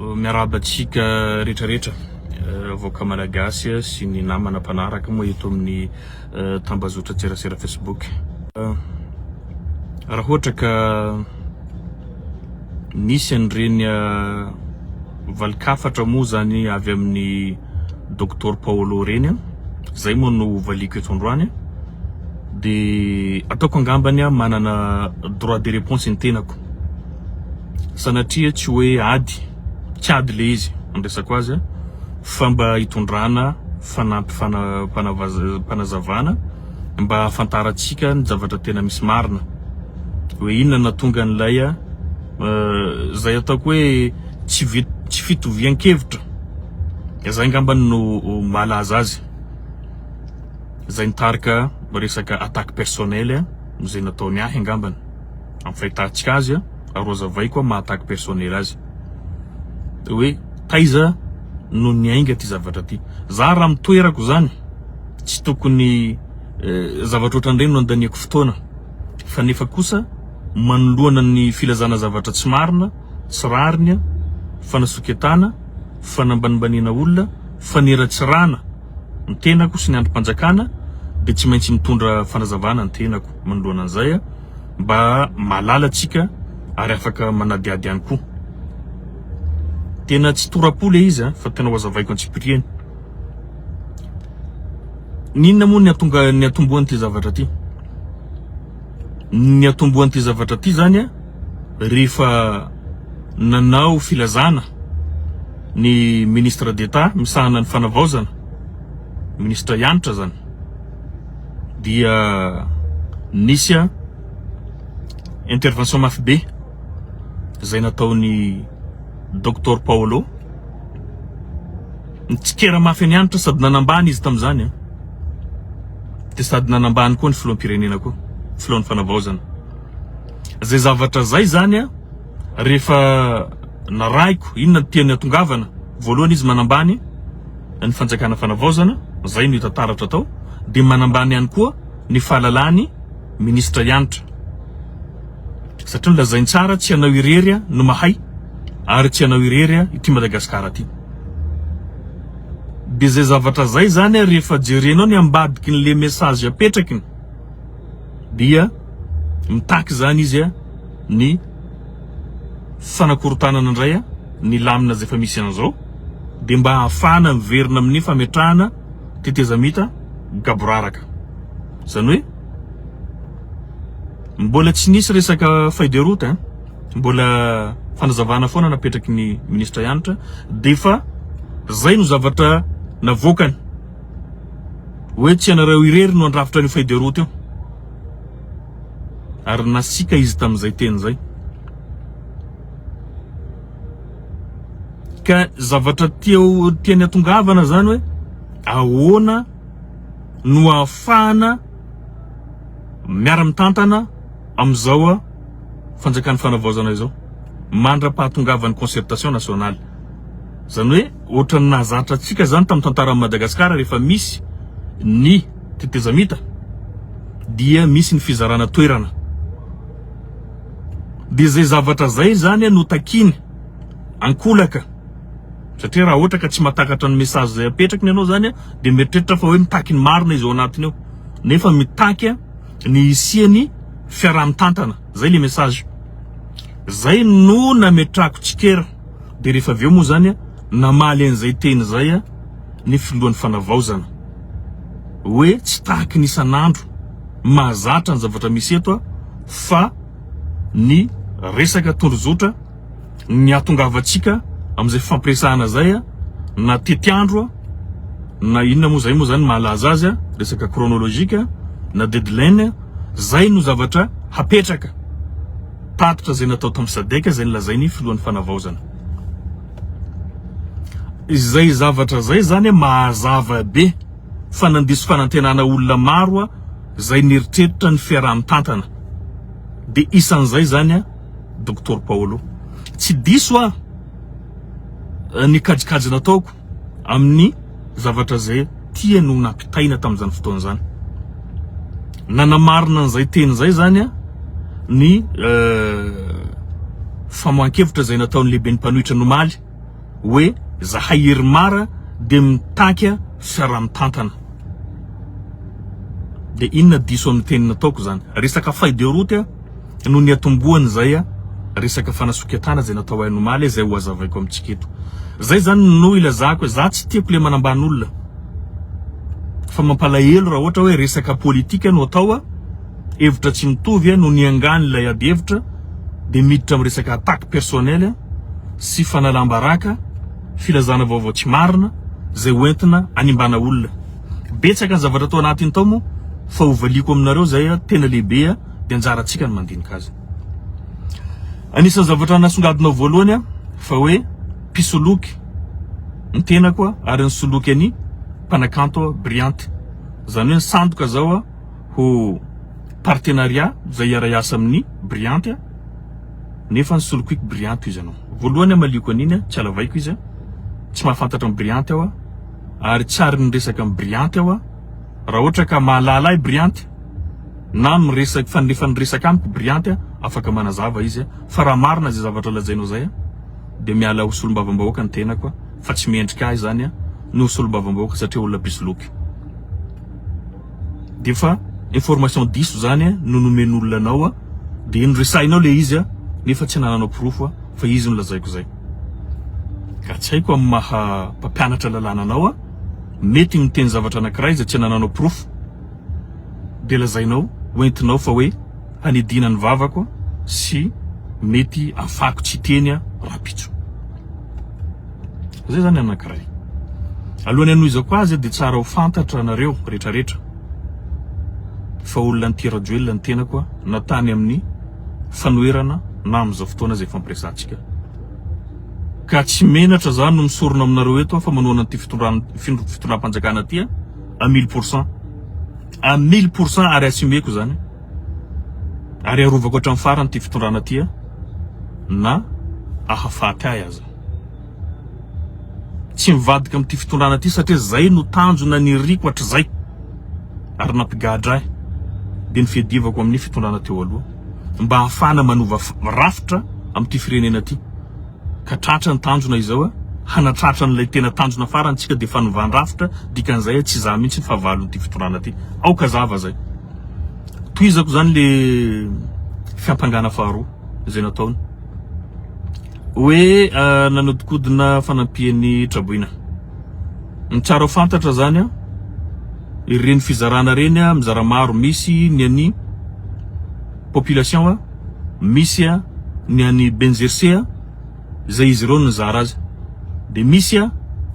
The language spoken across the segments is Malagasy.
Miarahaba antsika rehetra rehetra vahoaka malagasy sy ny namana mpanaraka moa eto amin'ny tambazotran-tserasera Facebook. Raha ohatra ka nisy an'ireny valin-kafatra moa zany avy amin'ny Docteur Paolo ireny, zay moa no valiako eto androany, de ataoko angambany manana droit de réponse ny tenako. Sanatria tsy hoe ady, tsy ady le izy ny resako azy fa mba hitondrana fanampy fanazavana mba hahafantarantsika ny zavatra tena misy marina hoe inona no nahatonga an'ilay izay ataoko hoe tsy tsy fitovian-kevitra izay angamba no mahalaza azy izay nitarika resaka attaque personnelle izay nataony ahy angambany. Amin'ny fahitantsika azy ary ho azavaiko maha attaque personnel azy hoe taiza no niainga ity zavatra ity. Za raha amin'ny toerako zany tsy tokony zavatra ohatran'ireny no andaniako fotoana fa nefa kosa manoloana ny filazana zavatra tsy marina, tsy rariny, fanasoketana, fanambanimbaniana olona, faniratsirana ny tenako sy ny andrim-panjakana dia tsy maintsy mitondra fanazavana ny tenako manoloana an'izay mba mahalala antsika ary afaka manadihady ihany koa. Tena tsy tora-po le izy fa tena ho azavaiko antsipiriany. N'inona moa ny atonga ny atombohan'ity zavatra ity? Ny atombohan'ity zavatra ity zany rehefa nanao filazana ny ministre d'Etat misahana ny fanavaozana, ministre Hanitra zany, dia nisy intervention mafy be izay nataon'i Docteur Paolo, nitsikera mafy an'i Hanitra sady nanambany izy tamin'izany, dia sady nanambany koa ny filoham-pirenena koa, filohan'ny fanavaozana. Izay zavatra izay zany rehefa narahiko, inona no tiany hatongavana, voalohany izy manambany ny fanjakana fanavaozana, izay no hita taratra tao, dia manambany ihany koa ny fahalalany minisitra Hanitra, satria nolazainy tsara tsy ianao irery no mahay ary tsy ianao irery ity Madagasikara ity. Dia izay zavatra izay zany rehefa jerenao ny ambadikin'le message apetrakiny dia mitaky izany izy ny fanakorontanana indray ny lamina izay efa misy an'izao dia mba hahafahana miverina amin'ny fametrahana tetezamita gaboraraka. Izany hoe mbola tsy nisy resaka feuille de route hein, mbola fanazavana foana napetraky ny ministra Hanitra dia efa zay no zavatra navoakany hoe tsy ianareo irery no handrafitra an'io feuille de route io. Ary nasiaka izy tamin'izay teny izay. Ka zavatra tia tiany atongavana zany hoe ahoana no ahafahana miara-mitantana amin'izao fanjakan'ny fanavaozana izao mandra-pahatongavan'ny concertation nationale. Izany hoe ohatran'ny nahazatra antsika zany tamin'ny tantaran'i Madagasikara rehefa misy ny tetezamita dia misy ny fizarana toerana. Dia izay zavatra izay zany no takiany ankolaka satria raha ohatra ka tsy mahatakatra ny message izay apetrakiny ianao zany dia mieritreritra fa hoe mitaky ny marina izy ao anatiny ao nefa mitaky ny hisian'ny fiaraha-mitantana. Zay le message. Zay no nametrahako tsikera. Dia rehefa avy eo moa zany namaly an'izay teny izay ny filohan'ny fanavaozana hoe tsy tahaky ny isan'andro mahazatra ny zavatra misy eto fa ny resaka tondrozotra ny hahatongavantsika amin'izay fifampiresahana izay na tetiandro na inona moa zay moa zany mahalaza azy resaka chronologique na deadline zay no zavatra hapetraka. Tatitra izay natao tamin'ny Sadec izay nolazain'ny filohan'ny fanavaozana. Izay zavatra izay izany mahazava be fa nandiso fanantenana olona maro izay nieritreritra ny fiaraha-mitantana. Dia isan'izay izany Doctor Paolo. Tsy diso aho ny kajikajy nataoko amin'ny zavatra izay tiany ho nampitaina tamin'izany fotoana izany. Nanamarina an'izay teny izay izany ny famoahan-kevitra izay nataon'ny lehiben'ny mpanohitra nomaly. hoe zahay IRMAR dia mitaky fiaraha-mitantana. Dia inona diso amin'ny teny nataoko zany? Resaka feuille de route no niatombohany zay resaka fanasoketana zay natao ahy omaly zay ho azavaiko amintsika eto. Zay zany no ilazako hoe za tsy tiako le manambany olona fa mampalahelo raha ohatra hoe resaka politika no atao, hevitra tsy mitovy no niangany ilay ady hevitra dia miditra amin'ny resaka attaque personnelle sy fanalam-baraka, filazana vaovao tsy marina izay hoentina hanimbana olona. Betsaka ny zavatra tao anatiny tao moa fa hovaliako aminareo izay tena lehibe dia anjarantsika ny mandinika azy. Anisan'ny zavatra nasongadinao voalohany fa hoe mpisoloky ny tenako ary nisoloky an'i mpanakanto Briante. Izany hoe nisandoka zao ho partenariat izay hiara-hiasa amin'ny Briante nefa nisolokiako Briante izy anao. Voalohany hamaliako an'iny tsy alavaiko izy, tsy mahafantatra an'i Briante aho ary tsy ary niresaka amin'i Briante aho. Raha ohatra ka mahalala ahy Briante na miresaka fa efa niresaka amiko Briante afaka manazava izy fa raha marina izay zavatra lazainao izay dia miala ho solombavambahoaka ny tenako fa tsy mendrika ahy izany ny ho solombavambahoaka satria olona mpisoloky. Dia efa information diso zany no nomen'olona anao dia noresahinao le izy nefa tsy anananao porofo fa izy no lazaiko zay. Ka tsy haiko amin'ny maha mpampianatra lalàna anao mety ny miteny zavatra anankiray izay tsy anananao porofo dia lazainao hoentinao fa hoe hanidina ny vavako sy mety afako tsy hiteny rahampitso. Zay zany anankiray. Alohan'ny hanohizako azy dia tsara ho fantatra anareo retraretra fa olona anti Rajoelina ny tenako na tany amin'ny fanoherana na amin'izao fotoana izay ifampiresahantsika. Ka tsy menatra za no misorona aminareo eto fa manohana an'ity fitondrana fitondram-panjakana ity à 1000%. À 1000% ary assumeko zany. Ary arovako hatramin'ny farany ity fitondrana ity na ahafaty ahy aza. Tsy mivadika amin'ity fitondrana ity satria zay no tanjona niriko hatrizay ary nampigadra ahy dia ny fiadivako amin'ny fitondrana teo aloha mba hahafahana manova rafitra amin'ity firenena ity. Ka tratra ny tanjona izao hanatratra an'ilay tena tanjona farany tsika dia fanovan-drafitra, dikan'izay tsy za mihitsy ny fahavalon'ity fitondrana ity. Aoka hazava zay. Tohizako zany le fiampangana faharoa izay nataony hoe nanodikodina fanampian'ny traboina. Ny tsara ho fantatra zany an, ireny fizarana ireny an, mizara maro, misy ny an'ny population an, misy ny an'ny Benjerse an, izay izy ireo no nizara azy, dia misy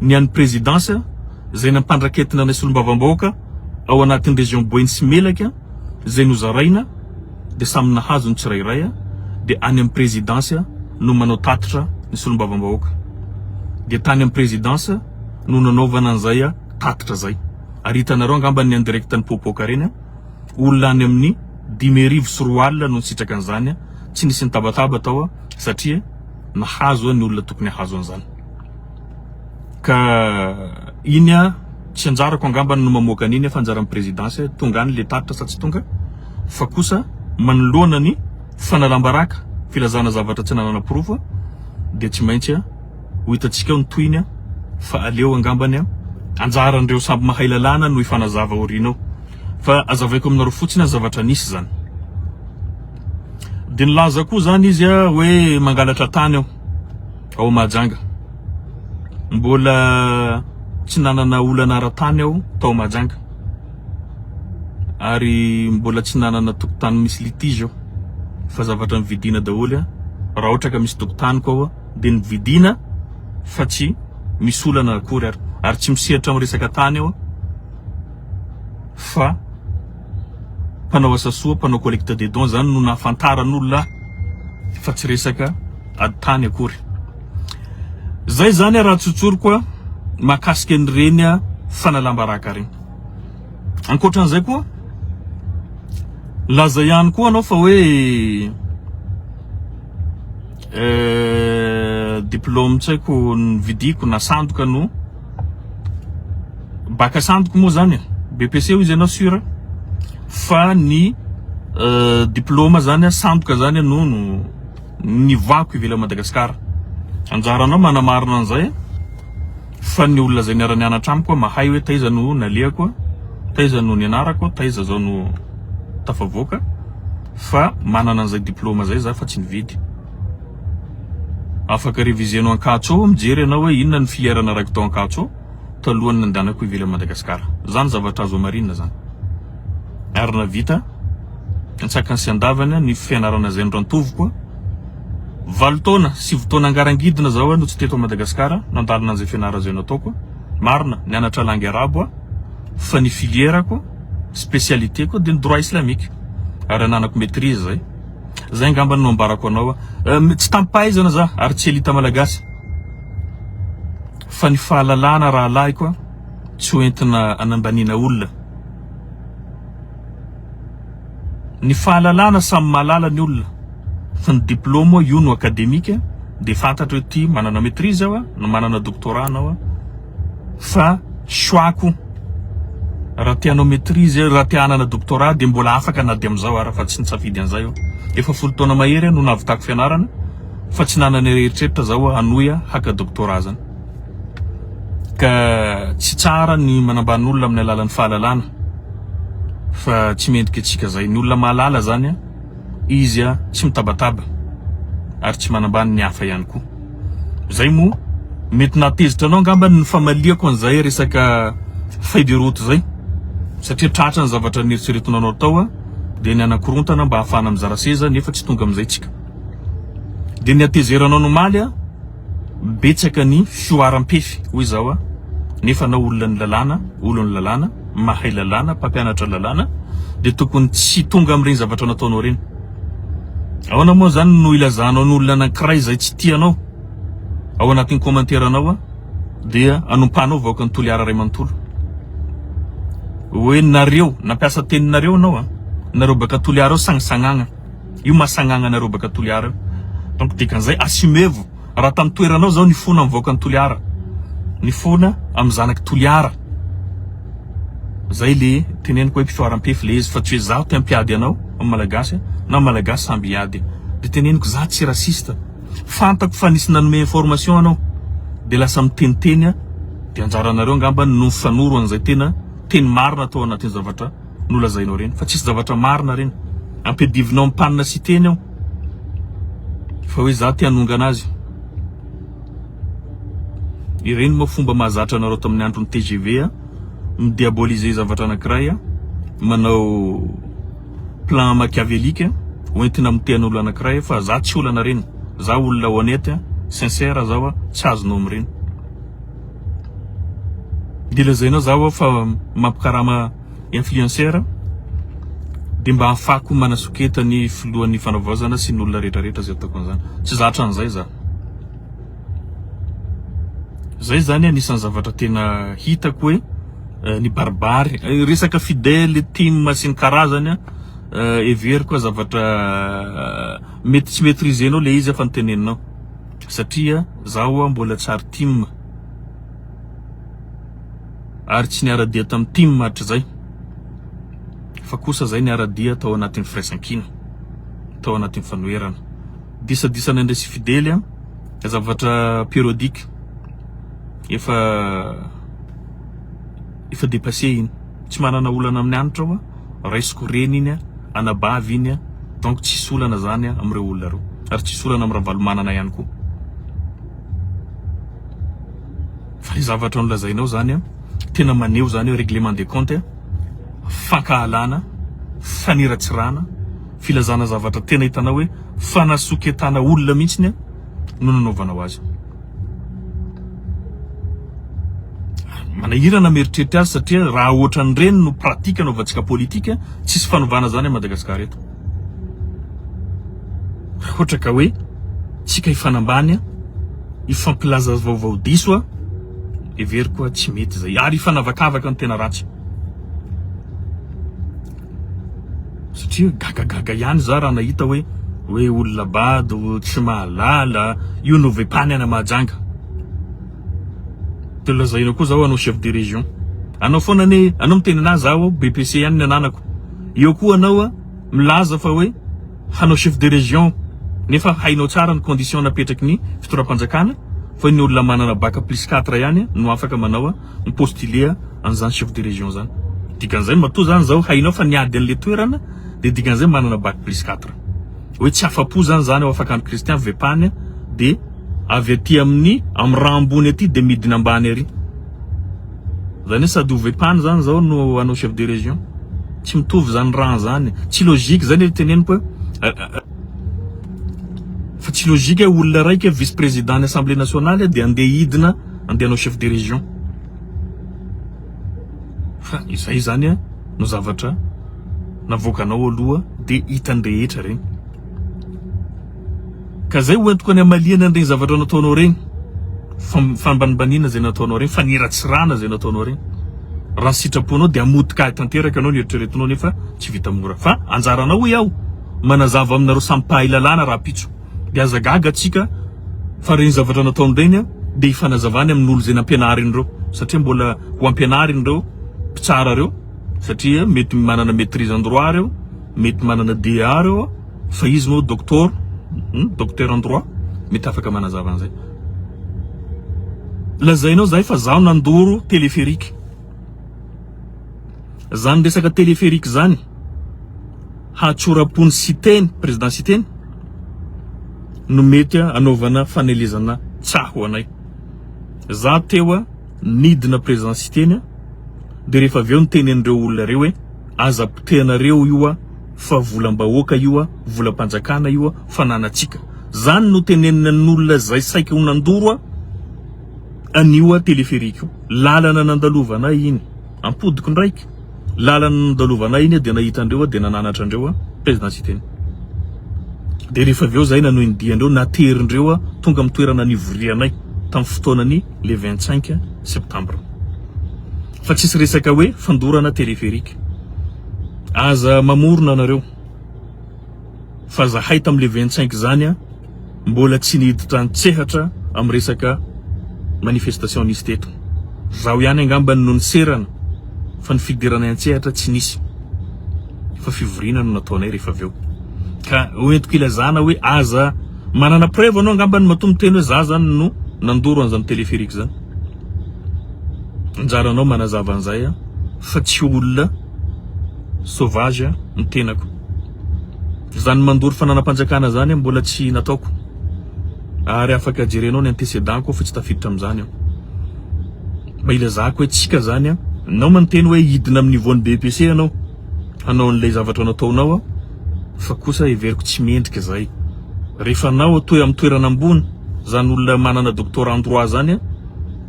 ny an'ny présidence izay nampandraketina anay solombavambahoaka ao anatin'ny région Boeny sy Melaky izay nozaraina dia samy nahazo ny tsirairay dia any amin'ny présidence no manao tatitra ny solombavambahoaka dia tany amin'ny présidence no nanaovana an'izay tatitra zay ary hitanareo angamba ny en direct nipoapoaka reny olona any amin'ny 2005 no nisitraka an'izany tsy nisy nitabataba tao satria nahazo ny olona tokony hahazo an'izany. Ka iny a tsy anjarako angambany no mamoaka an'iny fa anjaran'ny présidence tonga any le tatitra sa tsy tonga fa kosa manoloana ny fanalam-baraka filazana zavatra tsy ananana porofo dia tsy maintsy ho hitantsika eo ny tohiny fa aleo angambany anjaran'ireo samby mahay lalàna no hifanazava aoriana eo fa azavaiko aminareo fotsiny ny zavatra nisy zany dia nilaza koa zany izy hoe mangalatra tany aho ao Mahajanga. Mbola tsy nanana olana ara-tany aho tao Mahajanga. Ary mbola tsy nanana tokotany misy litige aho. Fa zavatra nividiana daholo raha ohatra ka misy tokotaniko ao dia nividiana fa tsy misy olana akory ary. Ary tsy misehatra amin'ny resaka tany aho fa mpanao asa soa, mpanao collecte des dons zany no nahafantaran'olona ahy fa tsy resaka ady tany akory. Zay zany raha tsotsoriko a mahakasika an'ireny fanalam-baraka ireny. Ankoatran'izay koa, laza ihany koa anao fa hoe diplôme tsy haiko nividiako na sandoka no Baka sandoka moa zany e, BEPC hoy izy ianao sur fa ny diplôme zany sandoka zany no no nivoahako ivelan'i Madagasikara. Anjaranao manamarina an'izay fa ny olona izay niara-nianatra amiko mahay hoe taiza no nalehako, taiza no nianarako, taiza zao no tafavoaka fa manana an'izay diplôme zay za fa tsy nividy. Afaka réviser-nao Ankatso ao mijery ianao hoe inona ny filière narahiko tao Ankatso ao talohan'ny nandehanako ivelan'i Madagasikara. Zany zavatra azo hamarinina zany. Ary nahavita antsakany sy andavany ny fianarana izay norantoviko. Valo taona, sivy taona angarangidina zao aho no tsy teto Madagasikara nandalina an'izay fianarana izay nataoko. Marina, nianatra langue arabo aho fa ny filière-ko, spécialité-ko dia ny droit islamique. Ary ananako maîtrise zay. Zay angamba no ambarako anao. Tsy tamim-pahaizana za ary tsy elite malagasy. Fa ny fahalalana rahalahiko tsy ho entina anambaniana olona. Ny fahalalana samy mahalala ny olona fa ny diplôme io no académique dia fantatra hoe ty manana maîtrise aho na manana doctorat anao fa choix-ko raha te hanao maîtrise raha te hanana doctorat dia mbola afaka na dia amin'izao ara fa tsy nisafidy an'izay aho. Efa folo taona mahery aho no nahavitako fianarana fa tsy nanana eritreritra zaho hanohy haka doctorat zany. Ka tsy tsara ny manambany olona amin'ny alalan'ny fahalalana fa tsy mendrika antsika zay. Ny olona mahalala zany izy tsy mitabataba ary tsy manambany ny hafa ihany koa. Zay moa mety nahatezitra anao angamba ny famaliako an'izay resaka feuille de route zay satria tratra ny zavatra nieritreretinao tao dia ny hanakorontana mba hahafahana mizara seza nefa tsy tonga amin'izay tsika. Dia ny hatezeranao ny omaly Betsaka ny fihoaram-pefy hoy zaho a, nefa anao olona ny lalàna, olon'ny lalàna, mahay lalàna, mpampianatra lalàna dia tokony tsy tonga amin'ireny zavatra nataonao ireny. Ahoana moa zany no ilazanao ny olona anankiray izay tsy tia anao ao anatin'ny commentaire anao a, dia anompanao vahoakan'i Toliara iray manontolo hoe nareo, nampiasa teny nareo anao a, nareo baka Toliara ao sagnisagnagna. Io mahasagnagna anareo baka Toliara io. Donc dikan'izay assumevo raha tamin'ny toeranao zao nifona amin'ny vahoakan'i Toliara. Nifona amin'ny zanak'i Toliara. Zay le teneniko hoe mpifaoram-pefy le izy fa tsy hoe zaho te hampiady anao amin'ny Malagasy na Malagasy samby hiady. De teneniko za tsy raciste. Fantako fa nisy nanome information anao de lasa miteniteny de anjaranareo angamba no mifanoro an'izay tena teny marina tao anatin'ny zavatra nolazainao reny fa tsisy zavatra marina reny ampiadivinao ampanina siteny ao fa hoe za te hanongana azy ireny moa fomba mahazatra anareo tamin'ny andron'ny TGV a midiaboliser zavatra anankiray a manao plan machiavélique hoentina mitehana olona anankiray fa za tsy olana reny za olona honnête sincère zaho a tsy azonao amin'ireny Dia lazainao za hoa fa mampikarama influenceur dia mba ahafahako manasoketa ny filohan'ny fanavaozana sy ny olona rehetra rehetra izay ataoko an'izany. Tsy zatra an'izay za. Zay zany anisan'ny zavatra tena hitako hoe eh, nibaribary. Eh, resaka fidèle, team sy ny karazany eh, heveriko hoe zavatra mety tsy maîtriser-nao le izy fa noteneninao. Satria zaho mbola tsy ary tim ary tsy niara-dia tamin'ny tim hatrizay fa kosa zay niara-dia tao anatin'ny firaisankina, tao anatin'ny fanoherana. Disadisa nandray sy Fidely a, zavatra périodique efa efa dépassé iny. Tsy manana olana amin'ny Hanitra aho a. raisiko reny iny a, anabavy iny a, donc tsisy olana zany amin'ireo olona ireo, ary tsisy olana amin'i Ravalomanana ihany koa. Fa ny zavatra nolazainao zany a, tena maneho zany hoe règlement des comptes, fankahalana, faniratsirana, filazana zavatra tena hitanao hoe fanasoketana olona mihitsiny no nanaovanao azy. Manahirana mieritreritra azy satria raha ohatran'ireny no pratique anaovantsika politique, tsisy fanovana zany à Madagascar eto. Raha ohatra ka hoe tsika hifanambany, hifampilaza vaovao diso, heveriko tsy mety zay. Ary hifanavakavaka no tena ratsy. Satria gagagaga ihany za raha nahita hoe hoe olona bado, tsy mahalala, io no vepany any Mahajanga. De lazaina koa zaho hanao chef de région. Anao foana anie, anao miteny anahy zaho BEPC ihany ny ananako. Eo koa anao milaza fa hoe hanao chef de région. Nefa hainao tsara ny condition napetraky ny fitondram-panjakana fa ny olona manana bac plus quatre ihany no afaka manao mi-postuler an'izany chef de région zany. Dikan'izay matoa zany zao hainao fa niady an'le toerana de dikan'izay manana bac plus quatre. Hoe tsy afa-po zany zany ao Afakandro Christian Vepany de avy aty amin'ny amin'ny rang ambony aty de midina ambany ary. Zany hoe sady ho Vepany zany zao no hanao chef de région. Tsy mitovy zany rang zany. Tsy logique zany le teneniko hoe fa tsy logique hoe olona raika vice président ny assemblée nationale de andeha hidina andeha hanao chef de région. Fa izay zany no zavatra navoakanao aloha de hitan'ny rehetra regny. Ka zay ho entiko any hamaliana an'ireny zavatra nataonao regny, fambanimbaniana zay nataonao regny, faniratsirana zay nataonao regny. Raha ny sitraponao de hamotika ahy tanteraka ianao ny eritreretinao nefa tsy vita mora. Fa anjaranao hoy aho manazava aminareo samy mpahay lalàna rahampitso. De aza gaga tsika fa regny zavatra nataony regny de hifanazavany amin'olo zay nampianariny reo satria mbola ho ampianariny reo mpitsara reo satria mety manana maitrise en droit reo, mety manana DEA reo fa izy moa doctor, docteur en droit mety afaka manazava an'izay. Lazainao zahay fa zaho nandoro téléphérique. Zany resaka téléphérique zany hatsoram-pon'i Siteny, président Siteny no mety anaovana fanelezana tsaho anay. Za teo nidina président Siteny de rehefa avy eo niteny an'ireo olona ireo hoe aza potehanareo io fa volam-bahoaka io, volam-panjakana io, fananantsika. Zany no tenenina an'olona zay saika ho nandoro an'io téléphérique io. Lalana nandalovanay iny. Ampodiko ndraiky. Lalana nandalovanay iny dia nahita andreo dia nananatra andreo président Siteny. Dia rehefa avy eo zahay nanohy ny diandreo, naterindreo tonga amin'ny toerana nivorianay tamin'ny fotoanan'ny le 25 septembre. Fa tsisy resaka hoe fandorana téléphérique. Aza mamorona anareo fa zahay tamin'ny le 25 zany mbola tsy niditra an-tsehatra amin'ny resaka manifestation nisy teto. Zaho ihany angamba no niserana fa ny fidiranay an-tsehatra tsy nisy fa fivoriana no nataonay rehefa avy eo. Ka hoentiko ilazana hoe aza manana preuve anao angamba ny matoa miteny hoe za zany no nandoro an'izany téléphérique zany. Anjaranao manazava an'izay fa tsy olona sauvage ny tenako. Zany mandoro fananam-panjakana zany mbola tsy nataoko. Ary afaka jerenao ny antécédent-ko fa tsy tafiditra amin'izany aho. Mba ilazako hoe tsika zany an, nao maniteny hoe hidina amin'ny niveau-n'ny BEPC ianao hanao an'ilay zavatra nataonao fa kosa heveriko tsy mendrika zay. Rehefa anao toe amin'ny toerana ambony, zany olona manana doctorat en droit zany an,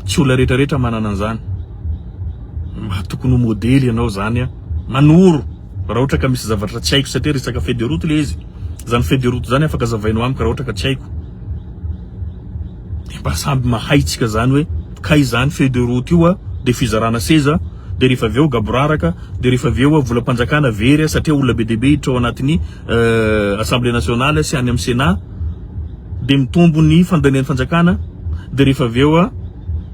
tsy olona rehetra rehetra manana an'izany. Mba tokony ho modely ianao zany an, manoro raha ohatra ka misy zavatra tsy haiko satria resaka feuille de route le izy. Zany feuille de route zany afaka azavainao amiko raha ohatra ka tsy haiko. De mba samby mahay tsika zany hoe kay zany feuille de route io a de fizarana seza de rehefa avy eo gaboraraka de rehefa avy eo volam-panjakana very satria olona be dia be hiditra ao anatin'ny assemblée nationale sy any amin'ny sénat de mitombo ny fandanian'ny fanjakana de rehefa avy eo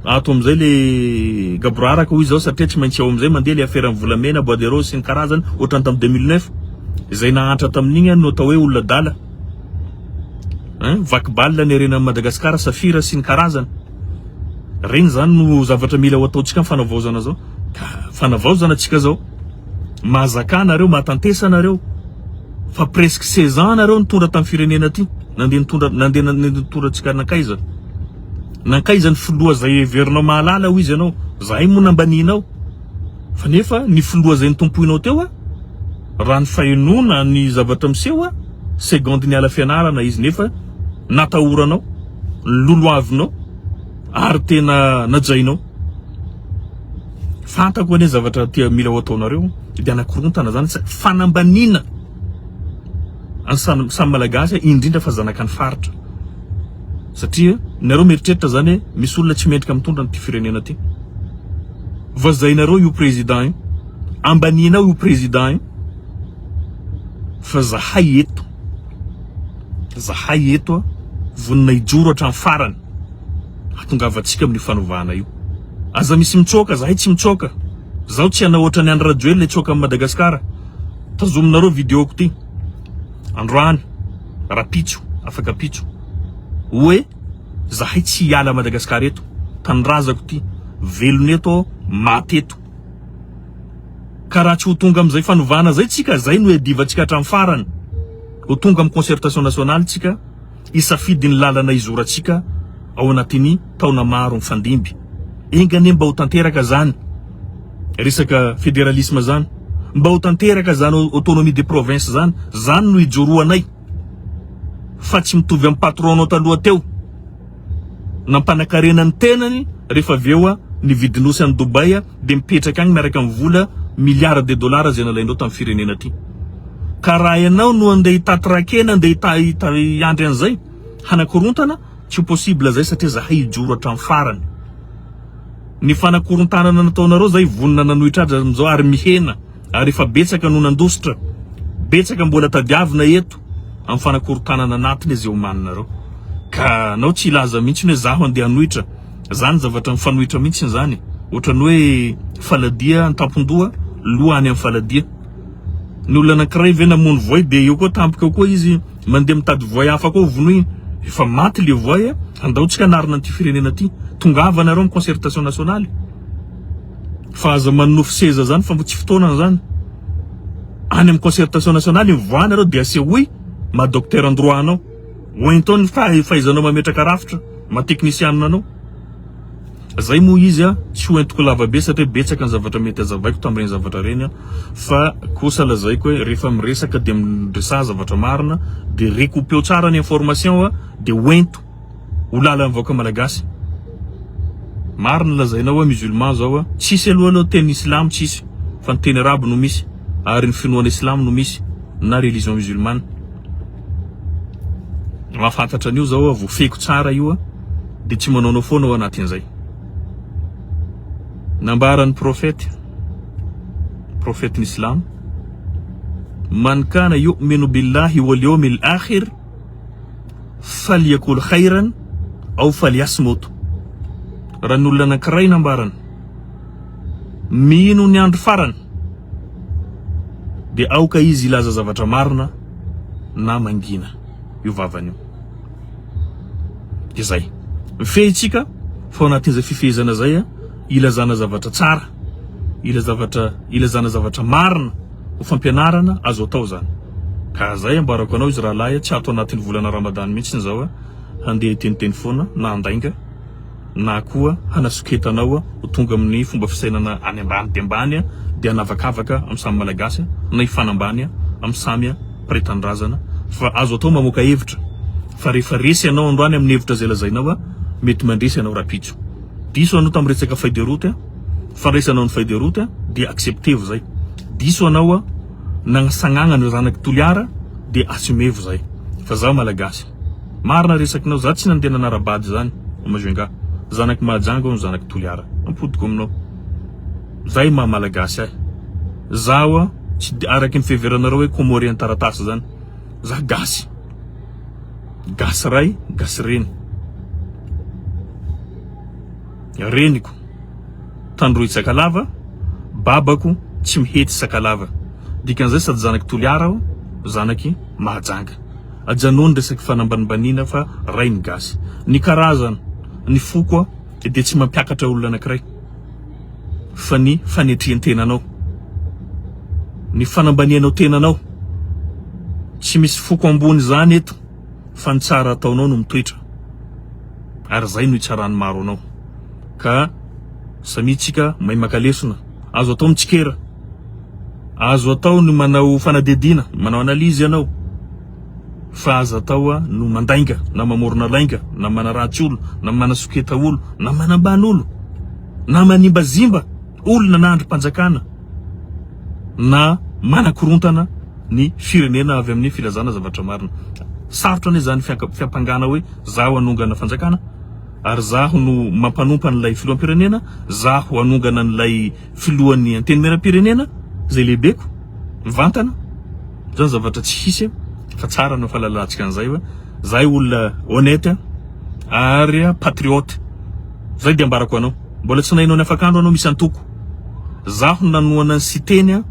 ato amin'izay le gaboraraka hoy zao satria tsy maintsy ao amin'izay mandeha le affaire ny volamena bois de rose sy ny karazany ohatran'ny tamin'ny 2009 izay nahantra tamin'igny no atao hoe olona adala hein vaky balle ny harena Madagascar safira sy ny karazany regny zany no zavatra mila ho ataontsika ny fanavaozana zao ka fanavaozana tsika zao mahazaka nareo mahatantesa nareo fa presque 16 ans nareo nitondra tamin'ny firenena ty nandeha nitondra nandeha nitondra antsika nankaiza nankaiza ny filoha zay heverinao mahalala hoy izy ianao zahay moa nambaninao fa nefa ny filoha zay nitompoinao teo a raha ny fahenoana ny zavatra miseho a seconde niala fianarana izy nefa natahoranao loloavinao ary tena najainao fantako anie zavatra tia mila ho ataonareo dia anakorontana zany fanambaniana any samy malagasy indrindra fa zanaka ny faritra satria nareo mieritreritra zany hoe misy olona tsy mendrika mitondra an'ity firenena ty vazainareo io président io ambaninao io président io fa zahay eto zahay eto vonona hijoro hatramin'ny farany hatongavantsika amin'ny fanovana io aza misy mitsoaka zahay tsy mitsoaka zaho tsy hanao ohatran'ny Andry Rajoelina hitsoaka amin'i Madagasikara tazominareo videoko ty androany rapitso. afak'ampitso hoe zahay tsy hiala Madagascar eto, tanindrazako ity, velona eto aho, maty eto. Ka raha tsy ho tonga amin'izay fanovana izay tsika, izay no iadivantsika hatramin'ny farany, ho tonga amin'ny concertation nationale tsika, hisafidy ny lalana hizorantsika ao anatin'ny taona maro mifandimby. Enga anie mba ho tanteraka zany resaka federalisme zany, mba ho tanteraka zany autonomie des provinces zany, zany no ijoroanay fa tsy mitovy amin'ny patron-nao taloha teo nampanakarena ny tenany rehefa avy eo nividy nosy any Dubaï dia mipetraka agny miaraka amin'ny vola milliards de dollars izay nalainao tamin'ny firenena ty. Ka raha ianao no andeha hitaty rakena andeha hiandry an'izay hanakorontana tsy ho possible zay satria zahay hijoro hatramin'ny farany. Ny fanakorontanana nataonareo zay vonona nanohitra azy amin'izao ary mihena ary efa betsaka no nandositra. Betsaka mbola tadiavina eto amin'ny fanakorontanana anatiny izay omaninareo. Ka anao tsy hilaza mihitsy hoe zaho andeha hanohitra. Zany zavatra mifanohitra mihitsy zany. Ohatran'ny hoe faladia an-tampon-doha, loha any amin'ny faladia. Ny olona anankiray ve namono voay dia eo koa tampoka eo koa izy mandeha mitady voay hafa koa hovonoina. Efa maty le voay a, andao tsika hanarina an'ity firenena ty. Tongava nareo amin'ny concertation nationale. Fa aza manonofy seza zany fa tsy fotoanany zany. Any amin'ny concertation nationale mivoaha nareo dia asehoy maha docteur en droit anao. Hoento ny fahaizanao mametraka rafitra, maha teknisianina anao. Zay moa izy a, tsy ho entiko lava be satria betsaka ny zavatra mety azavaiko tamin'ireny zavatra ireny a, fa kosa lazaiko hoe rehefa miresaka dia miresaha zavatra marina, dia recoupeo tsara ny information a, dia hoento ho lalan'ny vahoaka malagasy. Marina lazainao hoe musulman zao a, tsisy aloha aloha teny islamo tsisy fa ny teny arabo no misy ary ny finoana islamo no misy na religion musulmane. Mahafantatra an'io zao aho, voafehiko tsara io a, dia tsy manaonao foana ao anatin'izay. Nambaran'ny prophète, prophète ny islam, Man kana yu'minu billahi wal yawmil akhir falyakul khayran aw falyasmut. Raha ny olona anankiray nambarany mino ny andro farany dia aoka izy hilaza zavatra marina na mangina io vavany io. Dia zay. Mifehy tsika fa ao anatin'izay fifehezana zay ilazana zavatra tsara, ila zavatra ilazana zavatra marina ho fampianarana azo atao zany. Ka zay ambarako anao izy rahalahy tsy ato anatin'ny volana Ramadan mihitsy zao handeha hiteniteny foana na handainga. na koa hanasoketa anao ho tonga amin'ny fomba fisainana any ambany dia ambany dia hanavakavaka amin'ny samy Malagasy na hifanambany amin'ny samy mpiray tanindrazana fa azo atao mamoaka hevitra fa rehefa resy ianao androany amin'ny hevitra izay lazainao mety mandresy ianao rapitso. Diso anao tamin'ny resaka feuille de route, fandraisanao ny feuille de route dia acceptevo zay. Diso anao nagnasagnagna ny zanak'i Toliara dia assumevo zay fa zaho Malagasy. Marina resakinao, za tsy nandeha nanara-bady zany ao Majunga, zanak'i Mahajanga aho no zanak'i Toliara, ampodiko aminao, zay maha malagasy ahy, zaho a tsy de araky ny fiheveranareo hoe comorien taratasy zany, za gasy, gasy ray, gasy reny, reniko Tandroy Sakalava, babako Tsimihety Sakalava, dikan'izay sady zanak'i Toliara aho, zanak'i Mahajanga. Ajanony resaky fanambanimbaniana fa ray ny gasy. Ny karazana, ny foko dia tsy mampiakatra olona anakiray fa ny fanetrian-tenanao. Ny fanambanianao tenanao. Tsy misy foko ambony izany eto fa ny tsara ataonao no mitoetra. Ary izay no hitsaran'ny maro anao. Ka samia tsika mahay maka lesona. Azo atao mitsikera. Azo atao ny manao fanadihadiana, manao analyse ianao fa aza atao no mandainga na mamorona lainga na manaratsy olo na manasoketa olo na manambany olo na manimbazimba olona na andrim-panjakana na manakorontana ny firenena avy amin'ny filazana zavatra marina. Sarotra anie izany fiampangana hoe zaho hanongana fanjakana ary zaho no mampanompa an'ilay filoham-pirenena, zaho hanongana an'ilay filohan'ny antenimierampirenena izay lehibeko mivantana zany zavatra tsy hisy fa tsara no fahalalantsika an'izay fa zahay olona honnête ary patriote zay dia ambarako anao mbola tsy nahinao ny afakandro anao misy antoko zaho nanohana ny Siteny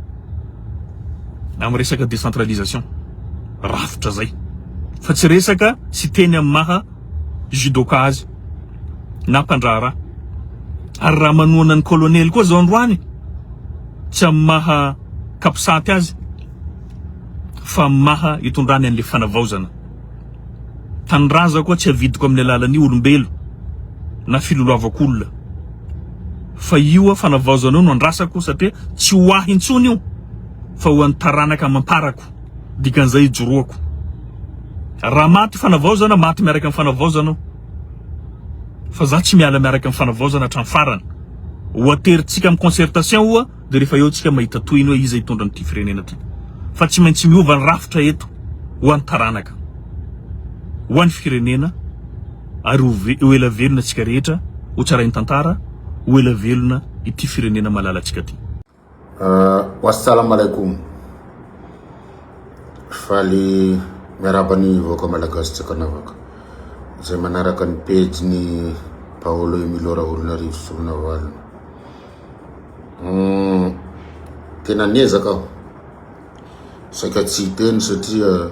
amin'ny resaka décentralisation rafitra zay. Fa tsy resaka sy teny amin'ny maha judoka azy na mpandraharaha. Ary raha manohana ny colonel koa zao androany, tsy amin'ny maha capsat azy fa amin'ny maha itondrany an'le fanavaozana. Tanindrazako aho tsy avidiko amin'ny alalan'io olombelo na filoloavako olona. Fa io fanavaozana io no andrasako satria tsy ho ahy intsony io fa ho an'ny taranaka amam-parako. Dikan'izay ijoroako. Raha maty fanavaozana, maty miaraka amin'ny fanavaozana aho. Fa za tsy miala miaraka amin'ny fanavaozana hatramin'ny farany. Ho aterintsika amin'ny concertation oa dia rehefa eo tsika mahita tohiny hoe iza hitondra an'ity firenena ity. Fa tsy maintsy miova ny rafitra eto ho an'ny taranaka, ho an'ny firenena ary ho ela velona tsika rehetra, ho tsarain'ny tantara, ho ela velona ity firenena malalantsika ity. Wassalam alaikum. Faly miarahaba ny vahoaka malagasy tsy ankanavaka izay manaraka ny pejin'i Paolo Emilio Raholinarivo Solonavalona. Tena niezaka aho saika tsy hiteny satria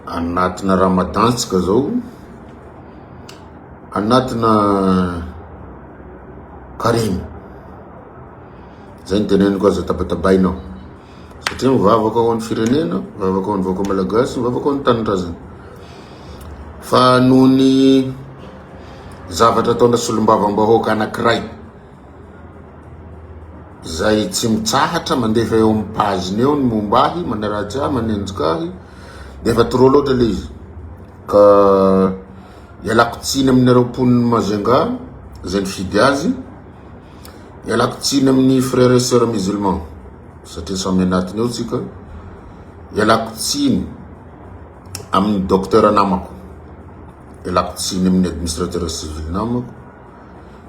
anatina ramadan tsika zao, anatina Karemy. Zay no teneniko aza tabatabaina aho. Satria mivavaka ho an'ny firenena, mivavaka ho an'ny vahoaka malagasy, mivavaka ho an'ny tanindrazana. Fa noho ny zavatra ataona solombavambahoaka anankiray izay tsy mitsahatra mandefa eo amin'ny page-ny eo ny momba ahy, manaratsy ahy, manenjika ahy, dia efa trop loatra le izy. Ka Ialako tsiny aminareo mponin'i Majunga izay nifidy azy, ialako tsiny amin'ny frères et sœurs musulmans satria samy anatiny ao tsika, ialako tsiny amin'ny docteur namako, ialako tsiny amin'ny administrateur civil namako,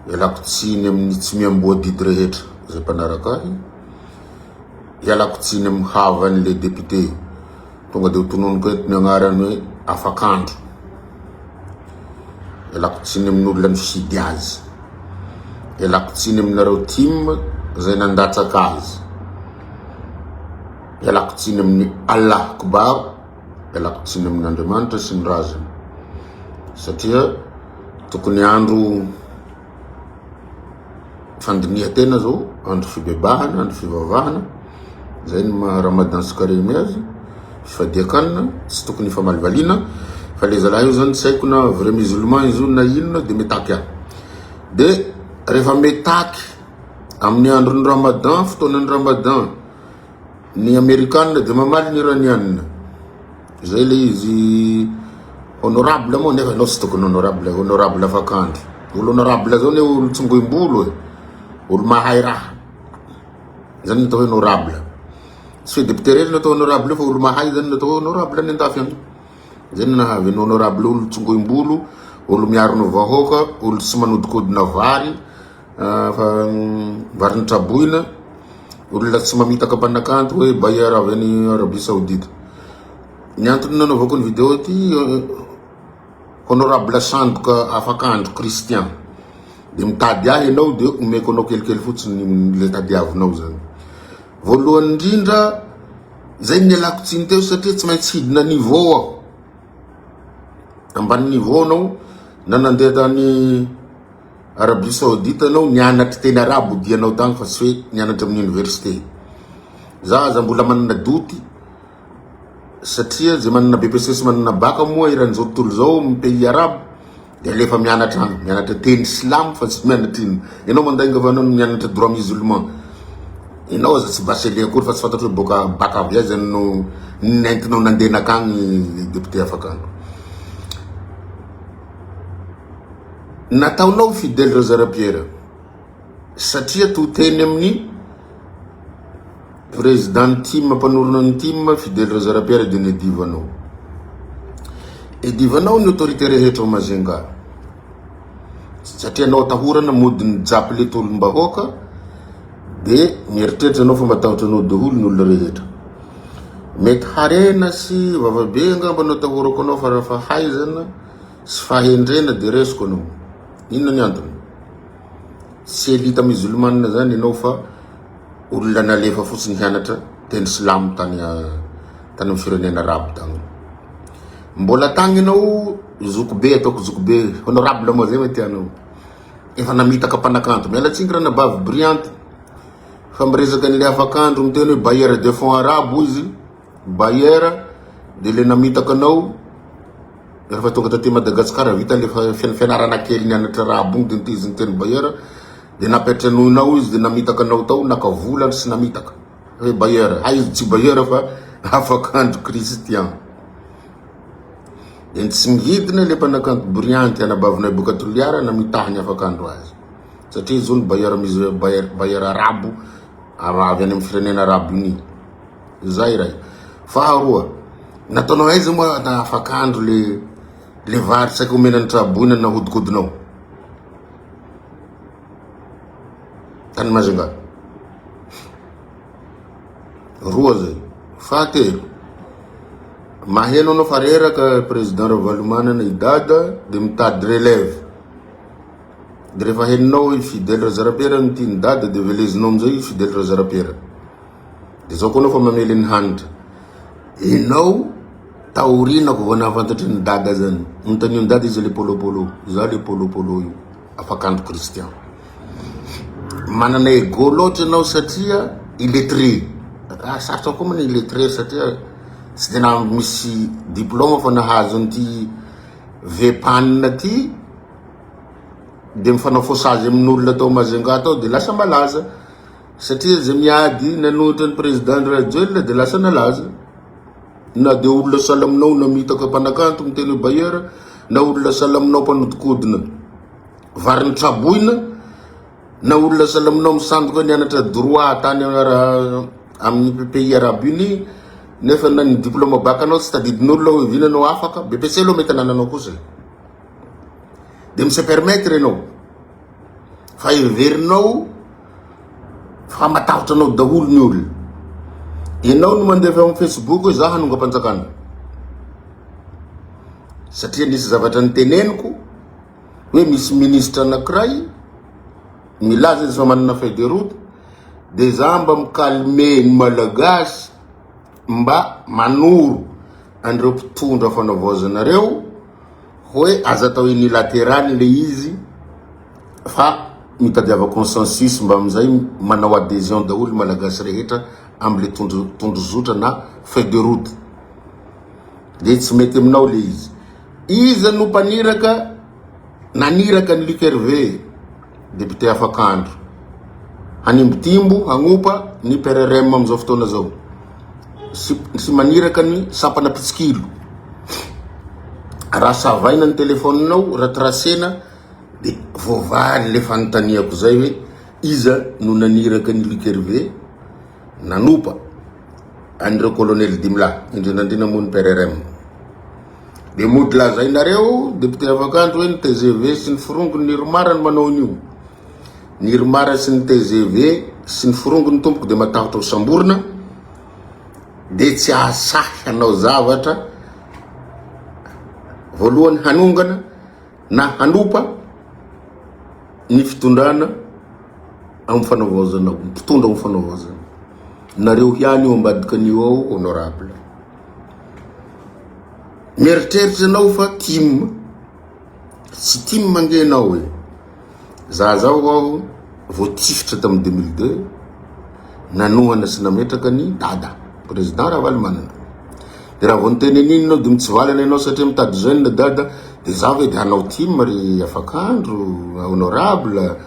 ialako tsiny amin'ny tsy miamboa didy rehetra izay mpanaraka ahy, ialako tsiny amin'ny havan'le député Tonga dia ho tononiko eto ny agnarany hoe Afakandro. Ialako tsiny amin'ny olona nifidy azy. Ialako tsiny aminareo tim izay nandatsaka azy. Ialako tsiny amin'ny Allah Akbar, ialako tsiny amin'Andriamanitra sy ny razana. Satria tokony andro Fandinihan-tena zao, andro fibebahana, andro fivavahana, zay ny maha ramadan sy karemy azy, fifadian-kanina, tsy tokony hifamalovaliana, fa le zalahy io zany tsy haiko na vrai musulman izy io na inona de mitaky ahy. De rehefa mitaky amin'ny andron'ny ramadan, fotoanan'ny ramadan, Ny amerikana dia mamaly ny iraniana. Zay le izy honorable moa nefa enao tsy tokony honorable, honorable afakandro. Olo honorable zao ne olo tsongoim-bolo e. Olo mahay raha. Zany no atao hoe honorable. Tsy hoe député rery no atao honorable fa olo mahay zany no atao hoe honorable any andafy any. Zay no nahavy ny honorable olo tsongoim-bolo, olo miaro ny vahoaka, olo tsy manodikodina vary. Fa vary nitraboina, olona tsy mamitaka mpanakanto hoe bailleur avy any Arabie Saoudite. Ny antony nanaovako ny vidéo ity, honorable sandoka afakandro Christian. Dia mitady ahy ianao dia omeko anao kelikely fotsiny le tadiavinao zany. Voalohany indrindra, zay ny nialako tsiny teo satria tsy maintsy hidina niveau aho. Ambany niveau anao na nandeha tany Arabie Saoudite anao nianatry teny arabo dianao tagny fa tsy hoe nianatra amin'ny université. Za aza mbola manana doute satria ze manana BEPC sy manana bac moa eran'izao tontolo izao amin'ny pays arabo de alefa mianatra agny, mianatra teny silamo fa tsy mianatra inona. Ianao mandainga fa anao mianatra droit musulman. Ianao aza tsy bachelier akory fa tsy fantatro hoe boka bac avy aiza no nentinao nandeha nakagny député afakandro. Nataonao Fidèle Razarapiera satria to teny amin'ny président ny tim mpanorina ny tim Fidèle Razarapiera dia nedivanao. Edivanao ny autorité rehetra ao Majunga satria anao atahorana mody nijapy le tolom-bahoaka dia mieritreritra anao fa matahotra anao daholo ny olona rehetra. Mety harena sy vavabe angamba no atahorako anao fa raha fahaizana sy fahendrena dia resiko anao. Inona ny antony? Tsy elita musulmane zany ianao fa olona nalefa fotsiny hianatra teny silamo tany tany amin'ny firenena arabo tany. Mbola tagny enao zokibe ataoko zokibe honorable moa zay ma tianao. Efa namitaka mpanakanto. Miala tsiny ranabavy Brillante fa miresaka an'le afakandro miteny hoe bailleur de fonds arabo izy, bailleur de le namitaka anao rehefa tonga taty Madagascar vita le fianarana kely nianatra arabo igny de niteziny teny bailleur de nampiantranoinao izy de namitaka anao tao naka vola sy namitaka hoe bailleur, hay izy tsy bailleur fa afakandro Christian. De tsy mihidina le mpanakanto Brillante anabavinay boka Toliara namitaha ny afakandro azy. Satria izy hono bailleur mus bailleur bailleur arabo avy any amin'ny firenena arabo uni. Zay iray. Faharoa, nataonao aiza moa na afakandro le le vary saika omena ny traboina nahodikodinao? Tany Majunga. Roa zay. Fahatelo, maheno anao fa reraka président Ravalomanana i Dada de mitady relève. De rehefa henonao i Fidèle Razarapiera no tian'i Dada de velezinao amizay i Fidèle Razarapiera. De zao koa anao fa mamely an'i Hanitra. Enao taorinako vao nahafantatry ny Dada zany. Nontanio an'i Dada izy le Polo Polo. Za le Polo Polo io. Afakandro Christian. Manana ego loatra ianao satria illettré. Ah, sarotra koa moa ny illettré satria tsy tena misy diplôme fa nahazo an'ity VPAN ty de mifanao faussage amin'olona tao Majunga tao de lasa malaza satria zay miady nanohitra ny président Rajoelina de lasa nalaza na de olona sahala aminao namitaka mpanakanto miteny hoe bailleur na olona sahala aminao mpanodikodina vary nitraboina na olona sahala aminao misandoka nianatra droit tany amin'ny pays arabe unis nefa na ny diplôme bac anao tsy tadidin'olona hoe vina anao afaka BEPC aloha mety anananao kosa de mi se permettre ianao fa heverinao fa matahotra anao daholo ny olona ianao no mandefa amin'ny facebook hoe za hanongam-panjakana satria nisy zavatra niteneniko hoe misy ministra anankiray milaza izy fa manana feuille de route de za mba mi-calmer ny malagasy mba manoro an'ireo mpitondra fanavaozanareo hoe aza atao unilatéral le izy fa mitadiava consensus mba amizay manao adhésion daholo malagasy rehetra amle tondro tondrozotra na feuille de route de tsy mety aminao le izy. Iza no mpaniraka naniraka an'i Luc Hervé, député afakandro, hanimbotimbo, hagnopa ny PRRM amin'izao fotoana izao sy, sy maniraka ny sampana mpitsikilo. Raha savaina ny telefaoninao, raha tracena, de voavaly le fanontaniako zay hoe iza no naniraka an'i Luc Hervé nanopa an'ireo colonel dimilahy, indrindra indrindra moa ny PRRM. De mody lazainareo député afakandro hoe ny tgv sy ny forongony ny irmar no manao an'io. Ny irmar sy ny tgv sy ny forongony tompoko de matahotra ho samborina de tsy ahasahy hanao zavatra voalohany hanongana na hanopa ny fitondrana amin'ny fanavaozana, mpitondra amin'ny fanavaozana. Nareo ihany io ambadika an'io ao honorable. Mieritreritra ianao fa tim, tsy tim ange ianao e. Za zao aho voatifitra tamin'ny 2002, nanohana sy nametraka ny Dada, président Ravalomanana. De raha vao niteny an'iny ianao de mitsivalana ianao satria mitady jeune Dada, de za ve de hanao tim ry afakandro, honorable,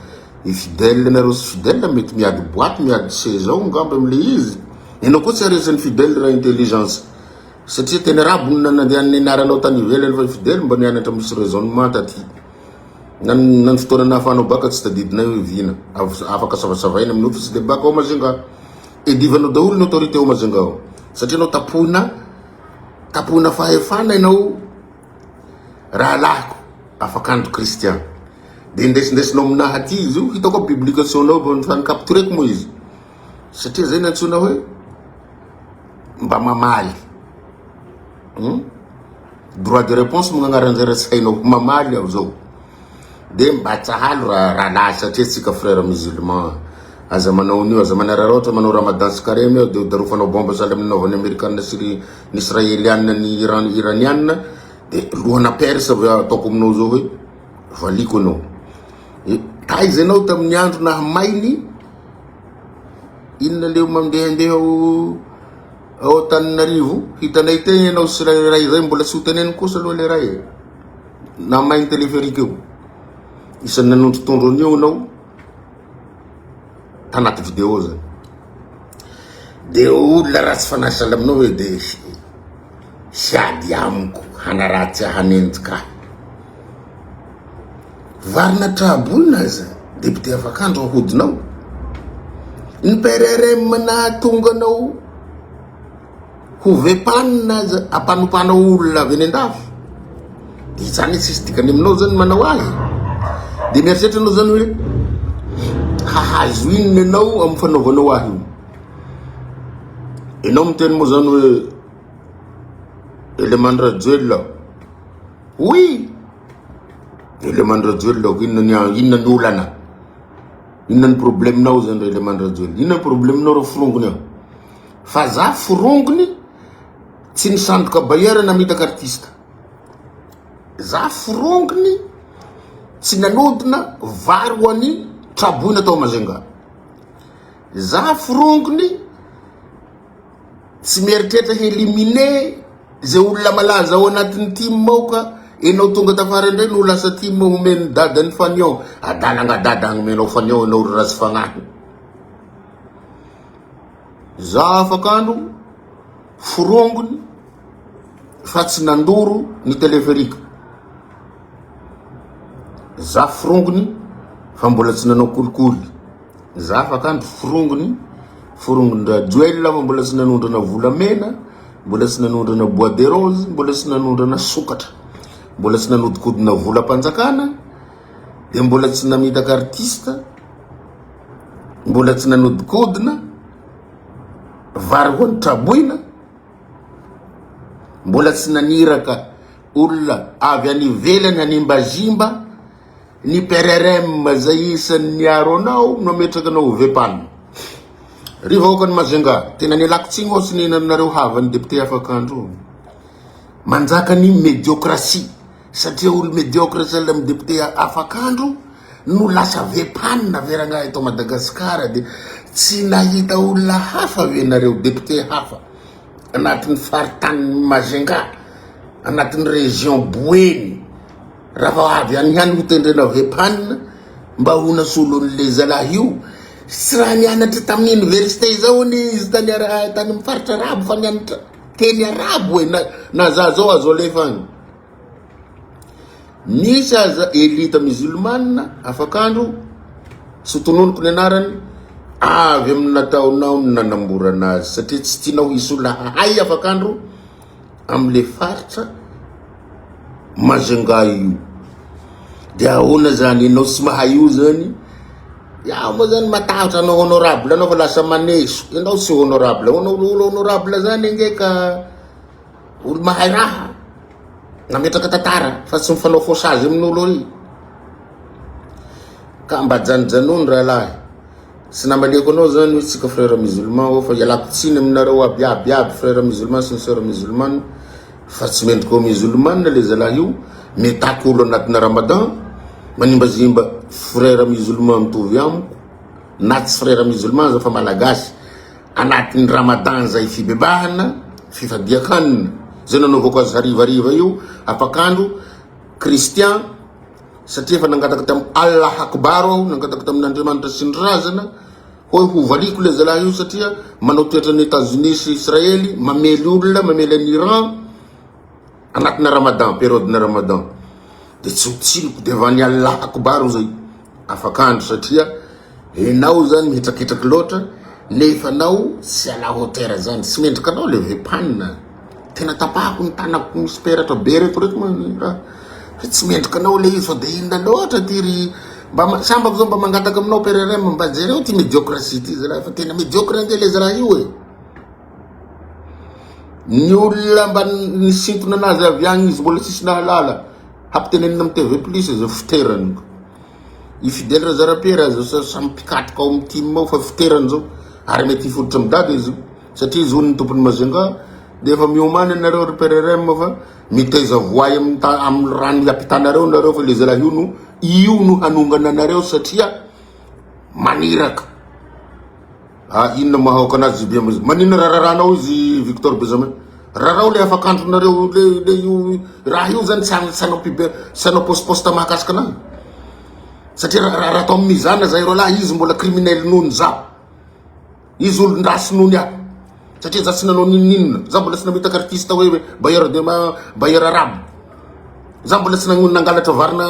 i fidèle nareo sy fidèle mety miady boite, miady seza ao angamba amle izy. Ianao koa tsy aresin'ny fidèle raha intelligence. Satria teny arabo no nandehan'ny nianaranao tany ivelany fa i Fidèle mba nianatra misy raisonnement taty. Na na ny fotoana nahafahanao baka tsy tadidinay hoe vina. Afaka savasavaina amin'ny office de bac ao Majunga. Edivanao daholo ny autorité ao Majunga ao. Satria anao tapohina tapohina fahefana ianao rahalahiko afakandro Christian. De indesindesinao aminahy aty izy io, hitako aby publication-nao fa ni-captureko moa izy. Satria zay nantsoina hoe mba mamaly. Hmm? Droit de réponse moa agnaran'izay raha tsy hainao mamaly aho zao. De mba tsahalo raha rahalahy satria tsika frère musulman. Aza manao an'io, aza manararaotra manao ramadan sy karemy eo de darofanao bombe sahala amin'ny nanaovan'ny amerikana sy ny israeliana ny iran iraniana. De lohana perse ve ataoko aminao zao hoe valiko anao. E, taiza ianao tamin'ny andro nahamay ny inona leo mandehandeha ao ao Antananarivo, hitanay teny ianao sy ray ray zay mbola tsy ho teneniko kosa aloha le ray e. Nahamay ny téléphérique io. Isan'ny nanondrotondro an'io ianao tanaty vidéo zany. De olona ratsy fanahy sahala aminao hoe de hiady amiko, hanaratsy ahy, hanenjika ahy. Varina traboina aza député afakandro ahodinao. Ny PRRM nahatonga anao ho vepanina aza ampanompanao olona avy any andafy. Dia izany tsisy dikany aminao zany manao azy. Dia mieritreritra anao zany hoe hahazo inona ianao amin'ny fanaovanao ahy io. Ianao miteny moa zany hoe Eleman Rajoelina. Oui. Eleman Rajoelina, inona ny inona ny olana? Inona ny problème-nao zany ry Eleman Rajoelina? Inona ny problème-nao ry forongony ao? Fa za forongony tsy nisandoka bailleur namitaka artiste. Za forongony tsy nanodina vary ho an'ny traboina tao Majunga. Za forongony tsy mieritreritra hi-éliminer zay olona malaza ao anatin'ny team ao ka enao tonga tafara indray no lasa team omen'ny dadany fanion. Adala nga dada agnomenao fanion enao ry ratsy fagnahy. Za afak'andro forongony fa tsy nandoro ny téléphérique. Za forongony fa mbola tsy nanao kolikoly. Za afak'andro forongony, forongon-dRajoelina fa mbola tsy nanondrana volamena, mbola tsy nanondrana bois de rose, mbola tsy nanondrana sokatra, mbola tsy nanodikodina volam-panjakana, dia mbola tsy namitaka artiste, mbola tsy nanodikodina vary ho an'ny traboina, mbola tsy naniraka olona avy any ivelany hanimbazimba ny PRRM zay isan'ny niaro anao no ametraka anao ho VEPAN. Ry vahoakan'i Majunga, tena nialako tsiny ho'a tsy nihinananareo havan'ny député afak'andro. Manjaka ny médiocratie. Satria olo mediocre sahala amin'ny député afak'andro no lasa vepan ve rangahy eto Madagascar de tsy nahita olona hafa ve nareo député hafa anatin'ny faritanin'i Majunga anatin'ny région Boeny raha vao avy any ihany ho tendrena vepan mba ho nasolon'le zalahy io tsy raha nianatra tamin'ny université izao anie izy tany tany amin'ny faritra arabo fa nianatra teny arabo e na na za zao azo alefa agny Misy aza elite musulmane afak'andro, tsy ho tononiko ny anarany, avy amin'ny nataonao no nanamborana azy satria tsy tianao hisy olona hahay afak'andro amin'le faritra Majunga io. Dia ahoana zany ianao tsy mahay io zany? Iaho moa zany matahotra anao honorable anao fa lasa maneso. Ianao tsy honorable, olo honorable zany ange ka Olo mahay raha, nametraka tantara fa tsy mifanao faussage amin'olo ary. Ka mba janojanony rahalahy. Tsy namaliako anao zany hoe tsika frère musulman ô fa ialako tsiny aminareo aby aby aby frère musulman sy ny sœur musulmane fa tsy mendrika ho musulmane le zalahy io, mitaky olo anatina ramadan, manimbazimba frère musulman mitovy amiko na tsy frère musulman aza fa malagasy. Anatin'ny Ramadan izay fibebahana, fifadian-kanina, izay nanaovako azy harivariva io, afak'andro, Christian, satria efa nangataka tamin'i Allah Akbar aho, nangataka tamin'Andriamanitra sy ny razana, hoe hovaliako ilay zalahy io satria manao toetran'i Etazonia sy Israely, mamely olona, mamely an'i Iran, Anatina ramadan, période na ramadan de tsy ho tsiniko devant ny Allah akbar zay afak'andro satria enao zany mihetraketraky loatra nefa anao tsy à la hauteur zany, tsy mendrika anao le vepan, tena tapahako ny tanako misy peratra be reto reto ma ny raha fa tsy mendrika anao le izy fa de inona loatra ty ry mba sambako zao mba mangataka aminao PRRM mba jereo ty médiocratie ty zalahy fa tena médiocre ange le zalahy io e. Ny olona mba nisintona anazy avy agny izy mbola tsisy nahalala. Hampitenenina amin'ny TV plus zao fiterany. I Fidèle Razarapiera aza samy mpikatroka ao amin'ny team ao fa fiterany zao. Ary mety hifototra amin'ny dada izy io. Satria izy hono ny tompon'i Majunga. Dia efa miomana ianareo ry PRRM fa. Mitaiza voay amin'ny ta amin'ny rano hiampitanareo nareo fa le zalahy io no io no hanongana anareo satria maniraka. Ah inona mahaoka anazy JBM maninona rararanao izy Victor Benjamin? Rarao le afakandronareo le le io raha io zany tsy tsy hanao pub tsy hanao post post mahakasika anazy. Satria raha raha atao amin'ny mizana zay roalahy izy mbola criminel noho ny zaho. Izy olon-dratsy noho ny ahy. Satria za tsy nanao n'inon'inona. Za mbola tsy namitaka artiste hoe bailleur de ma bailleur arabe. Za mbola tsy nangalatra varina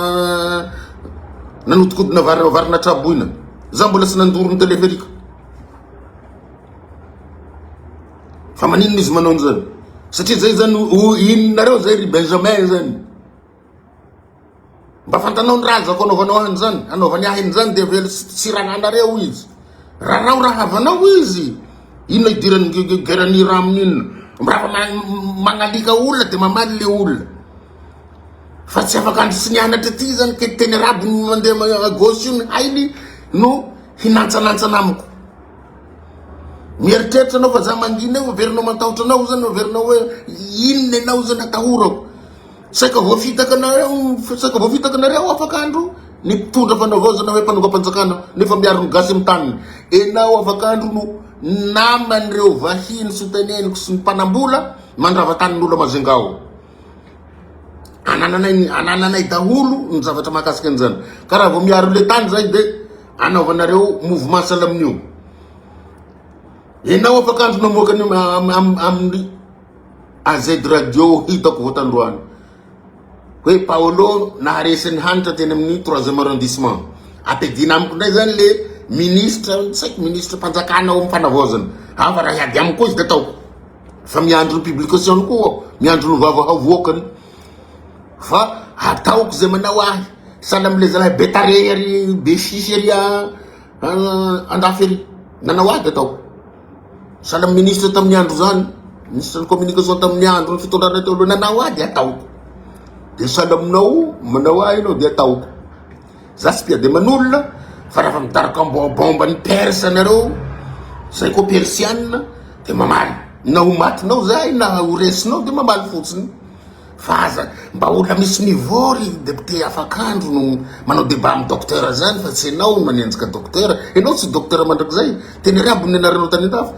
nanodikodina varina varina traboina. Za mbola tsy nandoro ny téléphérique. Fa maninona izy manao an'izany? Satria zay zany ho inonareo zay ry Benjamin zany. Mba fantanao ny razako anaovanao ahy an'izany, anaovany ahy an'izany dia avela tsy raranareo izy. Rarao raha havanao izy. Inona idiran'ny guerre-n'i Iran amin'inona? Raha magnalika olona dia mamaly le olona. Fa tsy afaka andro tsy nianatra aty zany ke teny arabo no mandeha à gauche io ny hainy no hinantsanantsana amiko. Mieritreritra anao fa za mangina eo, averinao matahotra anao zany, averinao hoe inona ianao zany atahorako. Saika voafitaka anareo, saika voafitaka anareo afaka andro ny mpitondra fanavaozana hoe mpanongam-panjakana nefa miaro ny gasy amin'ny taniny. Enao afaka andro no naman'ireo vahiny sy teneniko sy ny mpanambola mandrava tanin'olo Majunga ao. Anananay anananay daholo ny zavatra mahakasika an'izany. Ka raha vao miaro le tany zay de anaovanareo mouvement sahala amin'io. Enao afaka andro namoaka ny amin'ny AZ radio hitako vao tandroany hoe Paolo naharesy ny Hanitra teny amin'ny troisième arrondissement. Ampiadiana amiko indray zany le ministre, tsy haiko ministre mpanjakana ao amin'ny fanavaozana. Hafa raha hiady amiko koa izy de ataoko. Fa miandry ny publication koa aho, miandry ny vava havoakany. Fa ataoko zay manao ahy. Sahala amle zalahy be tarehy ary be fify ary andafy ary. Nanao ahy de ataoko. Sahala amin'ny ministre tamin'ny andro izany, ministre ny communication tamin'ny andro ny fitondrana teo aloha nanao ahy dia ataoko. Dia sahala aminao manao ahy ianao dia ataoko. Za tsy mpiady aman'olona fa raha midaroka bomba ny perse nareo, zay koa persiana dia mamaly. Na ho matinao zahay na ho resinao dia mamaly fotsiny. Fa aza mba olona misy niveau ry député afakandro no manao débat amin'ny docteur zany fa tsy enao no manenjika docteur. Enao tsy docteur mandrakizay. Teny arabo no nianaranao tany andafy.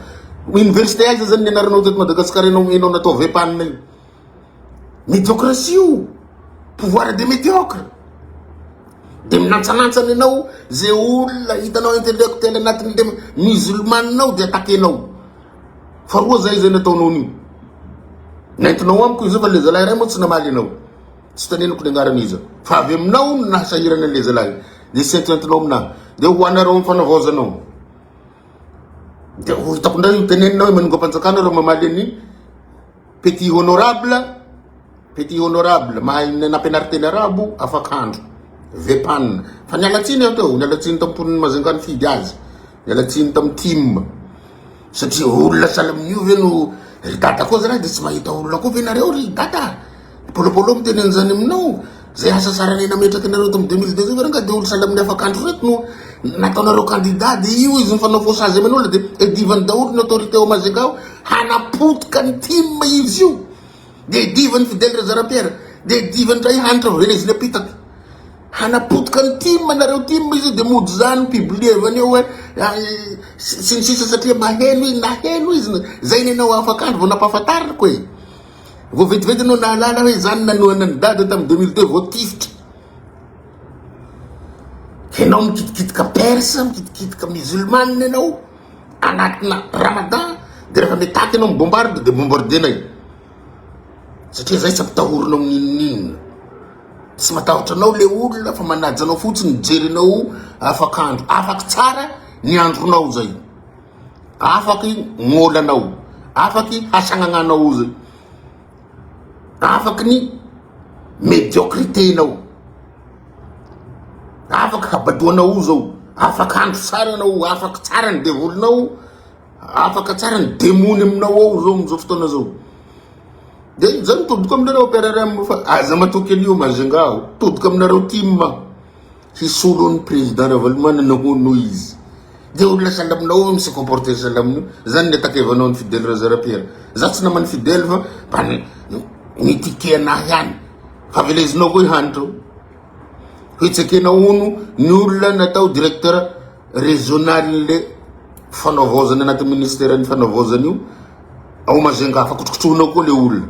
Université aiza zany nianaranao teto Madagascar enao enao natao VEPAN io. Médiocratie io. Pouvoir des médiocres. De minantsanantsana enao ze olona hitanao intellectuel anatin'ny le musulman nao de attaquenao. Fa roa zay zay nataonao an'io. Nentinao amiko izy io fa le zalahy iray moa tsy namaly anao. Tsy teneniko ny anaran'iza. Fa avy aminao no nahasahirana an'le zalahy. Le tsy entinao aminahy. De ho anareo amin'ny fanavaozanao. De ho hitako indray io teneninao hoe manongam-panjakana raha mamaly an'i petit honorable. Petit honorable, mahay nampianary teny arabo, afak'andro. Vepan. Fa niala tsiny aho teo, niala tsiny tamin'ny mponin'i Majunga nifidy azy. Niala tsiny tamin'ny tim. Satria olona sahala amin'io ve no ry dada koa zalahy de tsy mahita olona koa ve nareo ry dada? Polopolo miteny an'izany aminao. Zay hasasaranay nametraky anareo tamin'ny 2002 zay ve rangahy de olo sahala amin'ny afak'andro reto no nataonareo candidat de io izy mifanao faux aman'olona de edivany daholo ny autorité ao Majunga ao hanapotika ny tim izy io. Dia divan'i Fidèle Razarapiera, dia divan'i Ray Hanitra veleziny apitaka. Hanapotika ny tim nareo tim izy dia mody zany publier-vany eo hoe sy ny sisa satria maheno izy, naheno izy, zay nenao afak'andro vao nampahafantariko e. Vao vetivety enao nahalala hoe zany nanohana an'i Dada tamin'ny 2002 vao tifitra. Enao mikitikitika perse, mikitikitika musulmane enao anatina ramadan de rehefa mitaky enao mi-bombarde de bombardenay. Satria zay tsy ampitahorina amin'inon'inona. Tsy matahotra anao le olona fa manaja anao fotsiny mijery anao afak'andro. Afaky tsara ny andronao zay. Afaky ngôlanao. Afaky hasagnananao zay. Afaky ny médiocrité-nao. Afaky habadoanao zao. Afak'andro tsara anao, afaky tsara ny devolinao. Afaka tsara ny demony aminao ao zao amin'izao fotoana zao. De zay mitodika aminareo PRRM fa aza matoky an'io Majunga aho. Todika aminareo tim hisolo ny président Ravalomanana hono izy. De olona sahala aminao io mi se comporter sahala amin'io. Zany ny attaquevanao an'i Fidèle Razarapiera. Za tsy naman'i Fidèle fa mba. Ny ticket anahy ihany fa velezinao koa i Hanitra o. Hetsekenao hono ny olona natao directeur régional le fanavaozana anaty ministère ny fanavaozana io ao Majunga fa kotrokotrohinao koa le olona.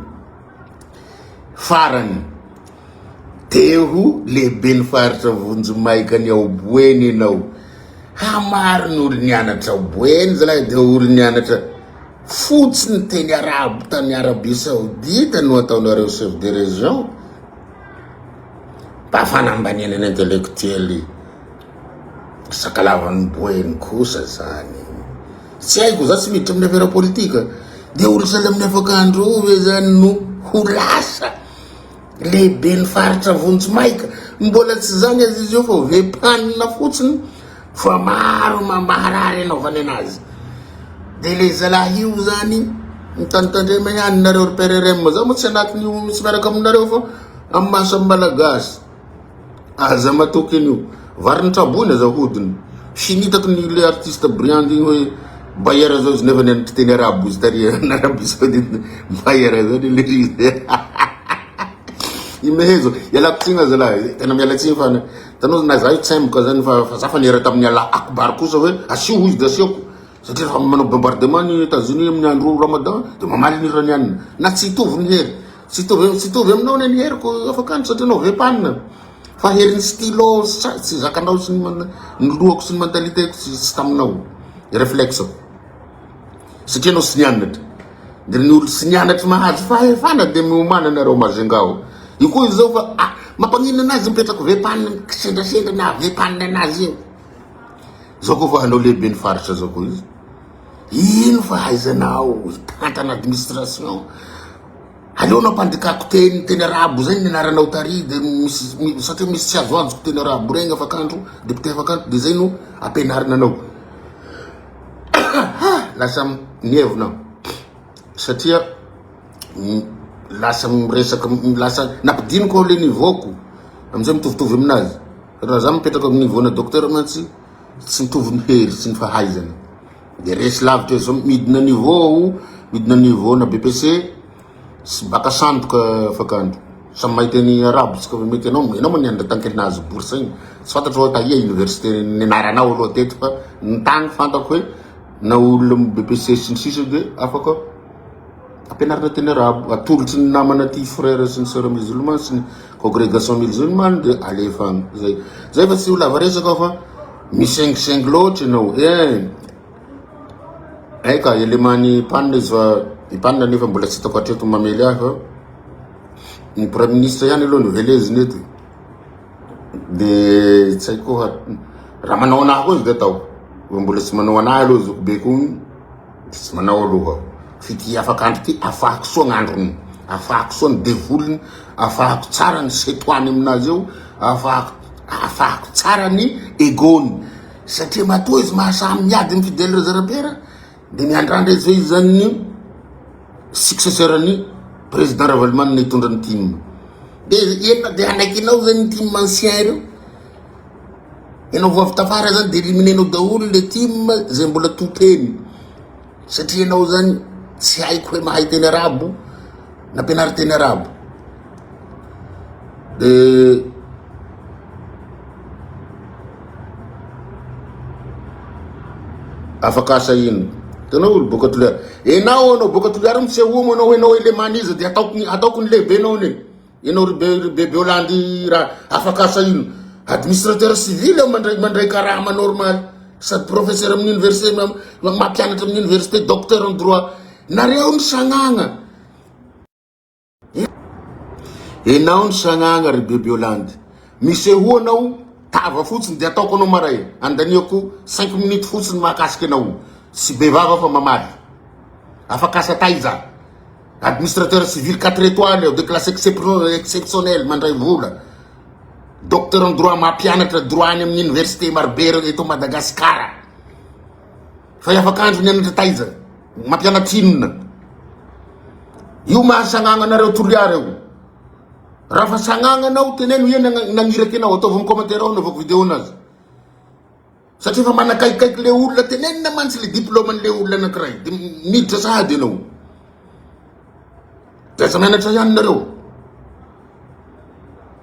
Farany, te ho lehiben'ny faritra vonjimaika ny ao Boeny ianao. Ha maro ny olo nianatra ao Boeny zalahy de olo nianatra fotsiny teny arabo tany Arabie Saoudite no ataonareo chef de région. Mba fanambaniana ny intellectuel sakalavan'ny Boeny kosa zany. Tsy haiko, za tsy miditra amin'ny affaire politique. De olo sahala amin'ny afakandro io ve zany no ho lasa lehiben'ny faritra vonjimaika? Mbola tsy zany aza izy io fa vepanina fotsiny fa maro maharary anaovany anazy. De le zalahy io zany mitandritandrema ihany nareo ry PRRM, za moa tsy anatin'io tsy miaraka aminareo fa amin'ny maha samy malagasy. Aza matoky an'io. Vary ny traboina aza ahodina. Finitako ny le artiste Briand igny hoe Bayer zao izy nefa nianatra teny arabo izy tary en Arabie Saoudite. Bayer zao ny le izy. Imehezo, ialako tsiny azalahy, tena miala tsiny fa hitanao na za io tsemboka zany fa fa za fa niera tamin'ny Allah Akbar kosa hoe asio hoy izy de asiako. Satria rehefa manao bombardement ny Etats-Unis amin'ny andro Ramadan de mamaly ny Iraniana. Na tsy hitovy ny hery. Tsy hitovy tsy hitovy aminao anie ny heriko afaka andro satria anao vepanina. Fa herin'ny stylo tsy zakanao sy ny ny lohako sy ny mentalité-ko tsy tsy taminao. Réflexe-ko. Satria anao tsy nianatra. De ny olo tsy nianatra mahazo fahefana de miomàna nareo Majunga ao. Io koa izao fa ah mampaninona anazy mipetraka vepanina kisendrasendra naha vepanina anazy io. Zao koa fa hanao lehiben'ny faritra zao koa izy. Ino fahaizanao hitantana administration? Aleo nampandikako teny teny arabo zay ny anaranao tary de misy satria misy tsy azoazoko teny arabo regny afakandro député afakandro de zay no ampianarina anao. Lasa mievona satria lasa miresaka lasa nampidiniko le niveau-ko amizay mitovitovy aminazy. Raha za mipetraka amin'ny niveau-na docteur mantsy tsy mitovy ny hery sy ny fahaizana. De resy lavitra izy zao midina niveau aho, midina niveau na BPC sy baka sandoka afakandro. Samy mahay teny arabo tsika fa mety ianao, ianao moa nianatra tany kely nahazo bourse igny. Tsy fantatro hoe taia université nianaranao aloha teto fa ny tany fantako hoe na olona amin'ny BPC sy ny sisa de afaka Ampianarina teny arabo, atolotry ny namana aty frère sy ny sœur musulman sy ny congrégation musulmane de alefa agny. Zay. Zay fa tsy ho lava resaka aho fa misengisengy loatra ianao. Eh. Aika élément-n'ny PAN izy fa i PAN nefa mbola tsy hitako hatreto mamely ahy fa ny premier ministre ihany aloha no veleziny eto. De tsy haiko koa raha manao anahy koa izy de ataoko. Fa mbola tsy manao anahy aloha zokibeko igny. Tsy manao aloha aho. F'ity afaka andro ity afahako soa gn'androny, afahako soa ny devoliny, afahako tsara ny setoany aminazy eo, afahako afahako tsara ny ego-ny. Satria matoa izy mahasahy miady amin'ny Fidèle Razarapera dia miandrandra izy hoe izy zany ny successeur-n'ny président Ravalomanana hitondra ny tim. Dia enina dia hanaikinao zany ny tim ancien ireo. Ianao vao avy tafara zany de éliminenao daholo le team zay mbola to teny satria ianao zany tsy haiko hoe mahay teny arabo nampianary teny arabo de afaka asa ino hitanao olo boka toliara enao anao boka toliara misehoa moa anao hoe enao élément iza de ataoko ataoko ny lehibenao anie Ianao ry be ry bebe Holandy raha afaka asa ino? Administrateur civil aho mandray mandray karama normal sady professeur amin'ny université mampianatra amin'ny université docteur en droit. Nareo ny sagnagna. Enao ny sagnagna ry bebe Holandy. Misehoa anao tava fotsiny dia ataoko anao maray. Andaniako cinq minutes fotsiny mahakasika anao. Tsy be vava fa mamaly. Afaka asa taiza? Administrateur civil 4 étoiles de classe exceptionnelle mandray vola. Docteur en droit mampianatra droit any amin'ny université marobe eto Madagasikara. Fa afaka andro nianatra taiza? Mampianatra inona? Io mahasagnagna anareo Toliara io. Raha fa sagnagna anao teneno ia nagniraky anao ataovy amin'ny commentaire ao anaovako vidéo anazy. Satria efa manakaikikaiky le olona tenenina mantsy le diplôme an'le olona anakiray de miditra sahady ianao. De aza mianatra ihany nareo.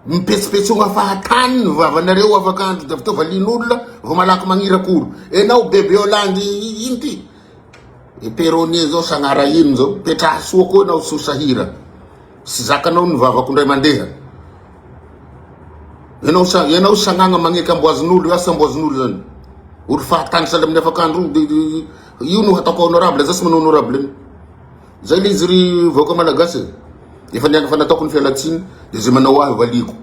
Mipetsopetsogna fahatany ny vavanareo afaka andro de avy teo valian'olona vao malaky magniraka olo. Enao bebe Hollande ino ty? E Peronier zao sagnara ino zao? Petraha soa koa enao tsy ho sahira. Tsy zakanao ny vavako ndray mandeha. Enao sa enao sagnagna magneky amboazin'olo, asa amboazin'olo zany. Olo fahatany sahala amin'ny afak'andro io, io no hataoko honorable, za tsy manao honorable an'io. Zay le izy ry vahoaka malagasy e. Efa niany fa nataoko ny fialantsiny de zay manao ahy valiako.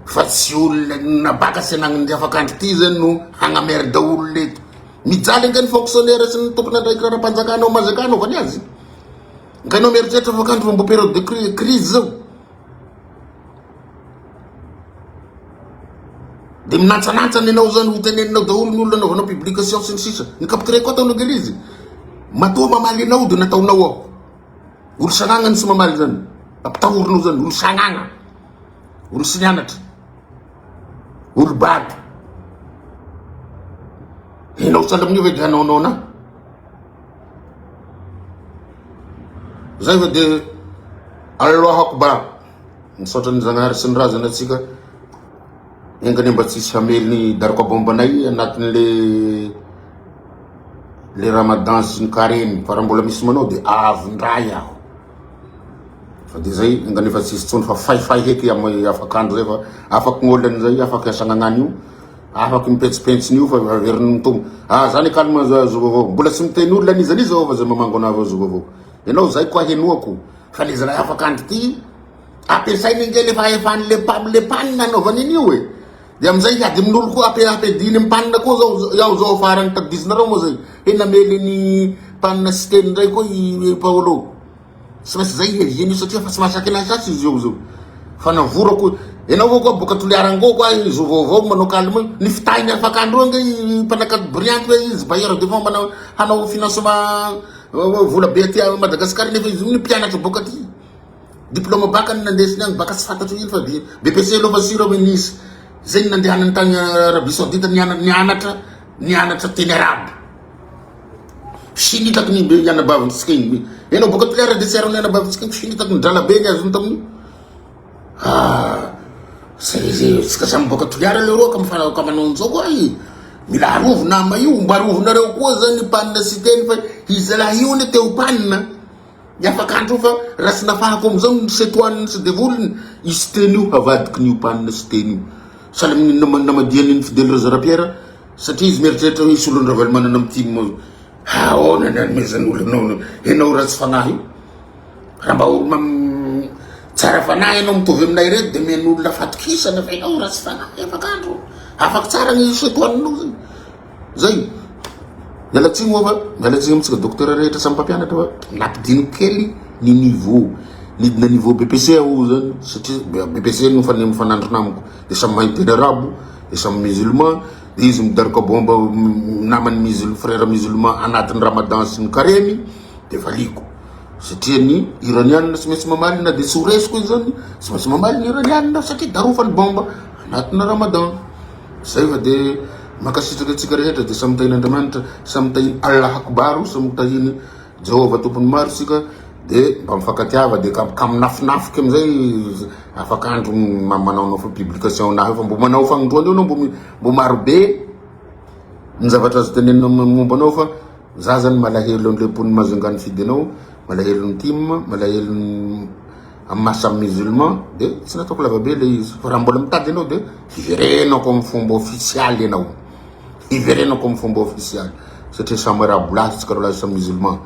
Fa tsy olona nabaka sy anagn'ny afak'andro ty zany no hagnamerde olona eto. Mijaly ange ny fonctionnaire sy ny tompon'andraikitra ara-panjakana ao Mazaka anaovany azy. Nga enao mieritreritra afak'andro fa mbo période de crise zao. De minantsanantsana enao zany ho teneninao daholo ny olona anaovanao publication sy ny sisa. Ny capturé koa ataonao kely izy. Matoa mamaly anao de nataonao aho. Olo sagnagna ny tsy mamaly zany. Ampitahorinao zany olo sagnagna. Olo tsy nianatra. Olo bado. Enao sahala amin'io ve de hanaonao anah? Zay fa de Allahu Akbar. Misaotra ny Zagnahary sy ny razana antsika. Enga anie mba tsisy hamely ny daroka bomba anay anatin'le le ramadan sy ny karemy fa raha mbola misy manao de avy ndray aho. Fa de zay enga anie fa tsisy tsony fa faifay heky amy afak'andro zay fa afaky gn'olany zay afaky asagnanany io afaky mipentsimpentsiny io fa averin'ny mitombo. Ah zany calme zo vaovao. Mbola tsy miteny olona n'iza n'iza fa zay mamango anah zo vaovao. Ianao zay koa henoako fa le zalahy afak'andro ty Ampiasainy ange le fahefan'le le mpanina anaovany an'io e. De amizay hiady amin'olo koa ampi ampiadiny amin'ny mpanina koa zao iaho zao farany tadidizinareo moa zay. He namely ny mpanina Siteny ndray koa i Paolo. Tsy maintsy zay hiaviany io satria fa tsy mahasaky anahy sasy izy io zao. Fa navorako enao avao koa boka Toliara ango koa izy vaovao manao calme io. Ny fitahiny afak'andro ange i mpanakato Brianty hoe izy bailleur de fonds manao hanao financement vola be aty Madagascar nefa izy io ny mpianatra boka aty. Diplôme bac no nandesiny agny, bac tsy fantatro ino fa BEPC aloha fa sûr hoe nisy. Zay no nandehanany tagny Arabie Saoudite nianatra nianatra teny arabo. Sinitako ny be anabavitsika igny. Enao boka Toliara de tsy aron'ny anabavitsika igny, sinitako ny drala be ny azony tamin'io. Ah, zay zay tsika samy boka Toliara leroa ka mifanao ka manao an'izao koa i. Mila arovy nama io, mba arovinareo koa zany mpanina Siteny fa izy zalahy io anie te ho mpanina. Ny afaka andro fa raha tsy nafahako amizao ny setoaniny sy devoliny, io Siteny io havadiky ny opanina Siteny io. Sahala amin'ny namadihany an'i Fidèle Razarapiera satria izy mieritreritra hoe hisy olon'i Ravalomanana amin'ny tim ao. Ahoana ny hanomezan'olona anao enao ratsy fagnahy io? Raha mba olona tsara fanahy ianao mitovy aminay ireto dia omen'olona fatokisana fa ianao ratsy fanahy afaka andro. Afaka tsara ny setoaninao zany. Zay. Miala tsiny moa fa miala tsiny amintsika docteur rehetra samy mpampianatra fa nampidiniko kely ny niveau. Nidina niveau BEPC aho zany satria BEPC no mifanandrina amiko. De samy mahay miteny arabo, de samy musulman, de izy midaroka bomba namany musul frère musulman anatin'ny ramadan sy ny karemy de valiako. Satria ny iranianina tsy maintsy mamaly na de tsy ho resiko izy zany, tsy maintsy mamaly ny iranianina satria darofany bomba anatina ramadan. Zay fa de mankasitraka antsika rehetra de samy tahin'Andriamanitra, samy tahin'i Allah Akbar, samy tahin'i Jehovah tompon'ny maro isika de mba mifankatiava de ka ka minafinafika amizay afaka andro manaonao fa publication anahy fa mbo manao fagnindroany eo anao mbo mbo maro be ny zavatra azo tenenina momba anao fa za zany malahelo an'le mponin'i Majunga nifidy anao, malahelo ny tim, malahelo ny Amin'ny maha samy musulman de tsy nataoko lava be le izy fa raha mbola mitady ianao de hiverenako amin'ny fomba ofisialy ianao, hiverenako amin'ny fomba ofisialy satria samy arabo lahy tsika roalahy samy musulman.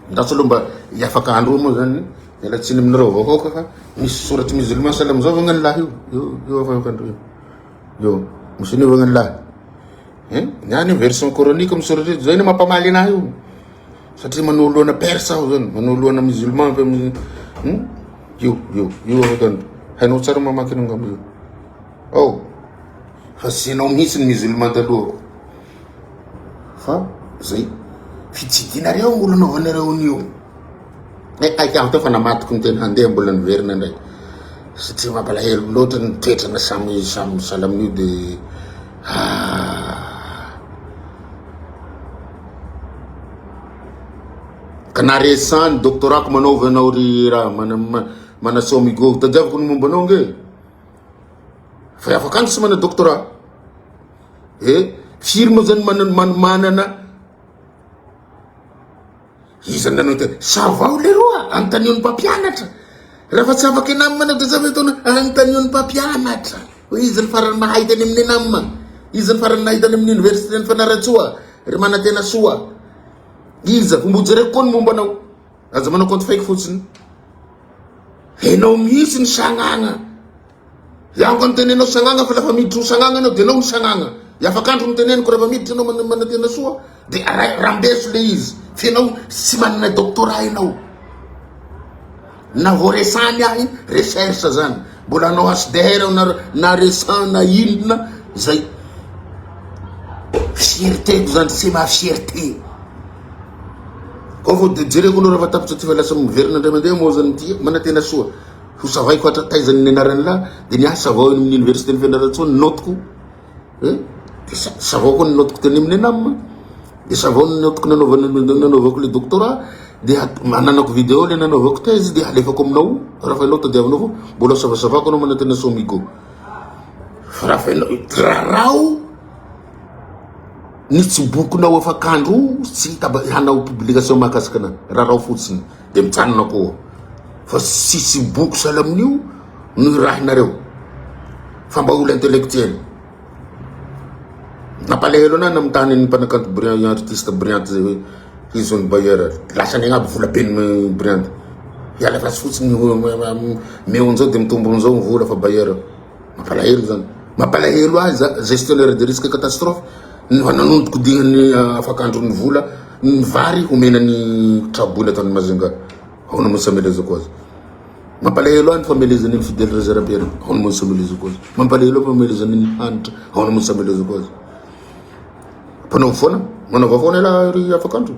Andraso aloha mba hiafaka andro eo moa zany, miala tsiny aminareo vahoaka fa misy soratry musulman sahala amizao va ny lahy io, io io afaka andro io, io misy an'io va ny lahy? Hein, ny any version coranique misoratra eto, zay no mampamaly anahy io. Satria manoloana perse aho zany, manoloana musulman fa hmm? Io, io, io afaka hainao tsara mamaky an'io angamba io. Ao. Fa tsy ianao mihitsy ny musulman talohako. Fa zay. Fitsidinareo ny olona anaovanareo an'io. Eh, aiky aho teo fa namadiko ny tena handeha mbola niverina indray. Satria mampalahelo loatra ny toetrana samy samy sahala amin'io de ah. Ka. Na récent ny doctorat-ko manaova anao ry raha manasao migo. Tadiaviko ny momba anao nge. Fa afaka andro tsy mana doctorat. Eh, firy moa zany manana Iza nanao tena? Savao leroa, anontanio ny mpampianatra. Raha fa tsy afaka ENAM na dia zavatra ataonao, anontanio ny mpampianatra. Hoe iza ny farany mahay tany amin'ny ENAM? Iza ny farany nahay tany amin'ny université ny Fianarantsoa? Ry manantena soa. Iza? Mbo jereko koa ny momba anao. Aza manao compte fake fotsiny. Enao mihitsy ny sagnagna. Iaho ka niteny anao sagnagna fa lafa miditra ho sagnagna anao de anao ny sagnagna. Iafak'andro niteneniko rehefa miditra anao manantena soa de rambeso le izy f'enao tsy manana doctorat enao. Na vao resany ahy recherche zany mbola hanao HDR aho na na récent na inona zay. Fierté-ko zany c'est ma fierté. Ao vao de jereko aloha rehefa tapitra ty fa lasa miverina indray mandeha moa zany ty manantena soa. Ho savaiko hatra taiza ny nianaran'lah de ny ahy savao eny amin'ny université ny Fianarantsoa ny notiko eh de savao koa ny notiko teny amin'ny ENAM de savao ny notiko nanaovana nanaovako le doctorat de ananako vidéo le nanaovako thèse de alefako aminao raha fa ianao tadiavinao fo mbola savasavako anao manantena somigo fa raha fa ianao rarao ny tsibokonao afak'andro tsy hita hanao publication mahakasika anah rarao fotsiny de mijanona koa fa tsisy boky sahala amin'io no irahinareo fa mba olo intellectuel. Nampalahelo anah namitany ny mpanakanto Brian artiste Briante zay hoe izy ny bailleur lasany agny aby vola be ny Briante. Hiala fasy fotsiny meo an'izao de mitombo an'izao ny vola fa bailleur. Mampalahelo zany. Mampalahelo ahy za gestionnaire de risque catastrophe no nanodikodinany afak'andro ny vola ny vary homena ny traboina tany Majunga. Ahoana moa tsy hamelezako azy? Mampalahelo ahy ny famelezana ny Fidèle Razarapiera. Ahoana moa tsy hamelezako azy? Mampalahelo ahy ny famelezana ny Hanitra. Ahoana moa tsy hamelezako azy? Mpanao foana, manaova foana ialahy ry afak'andro.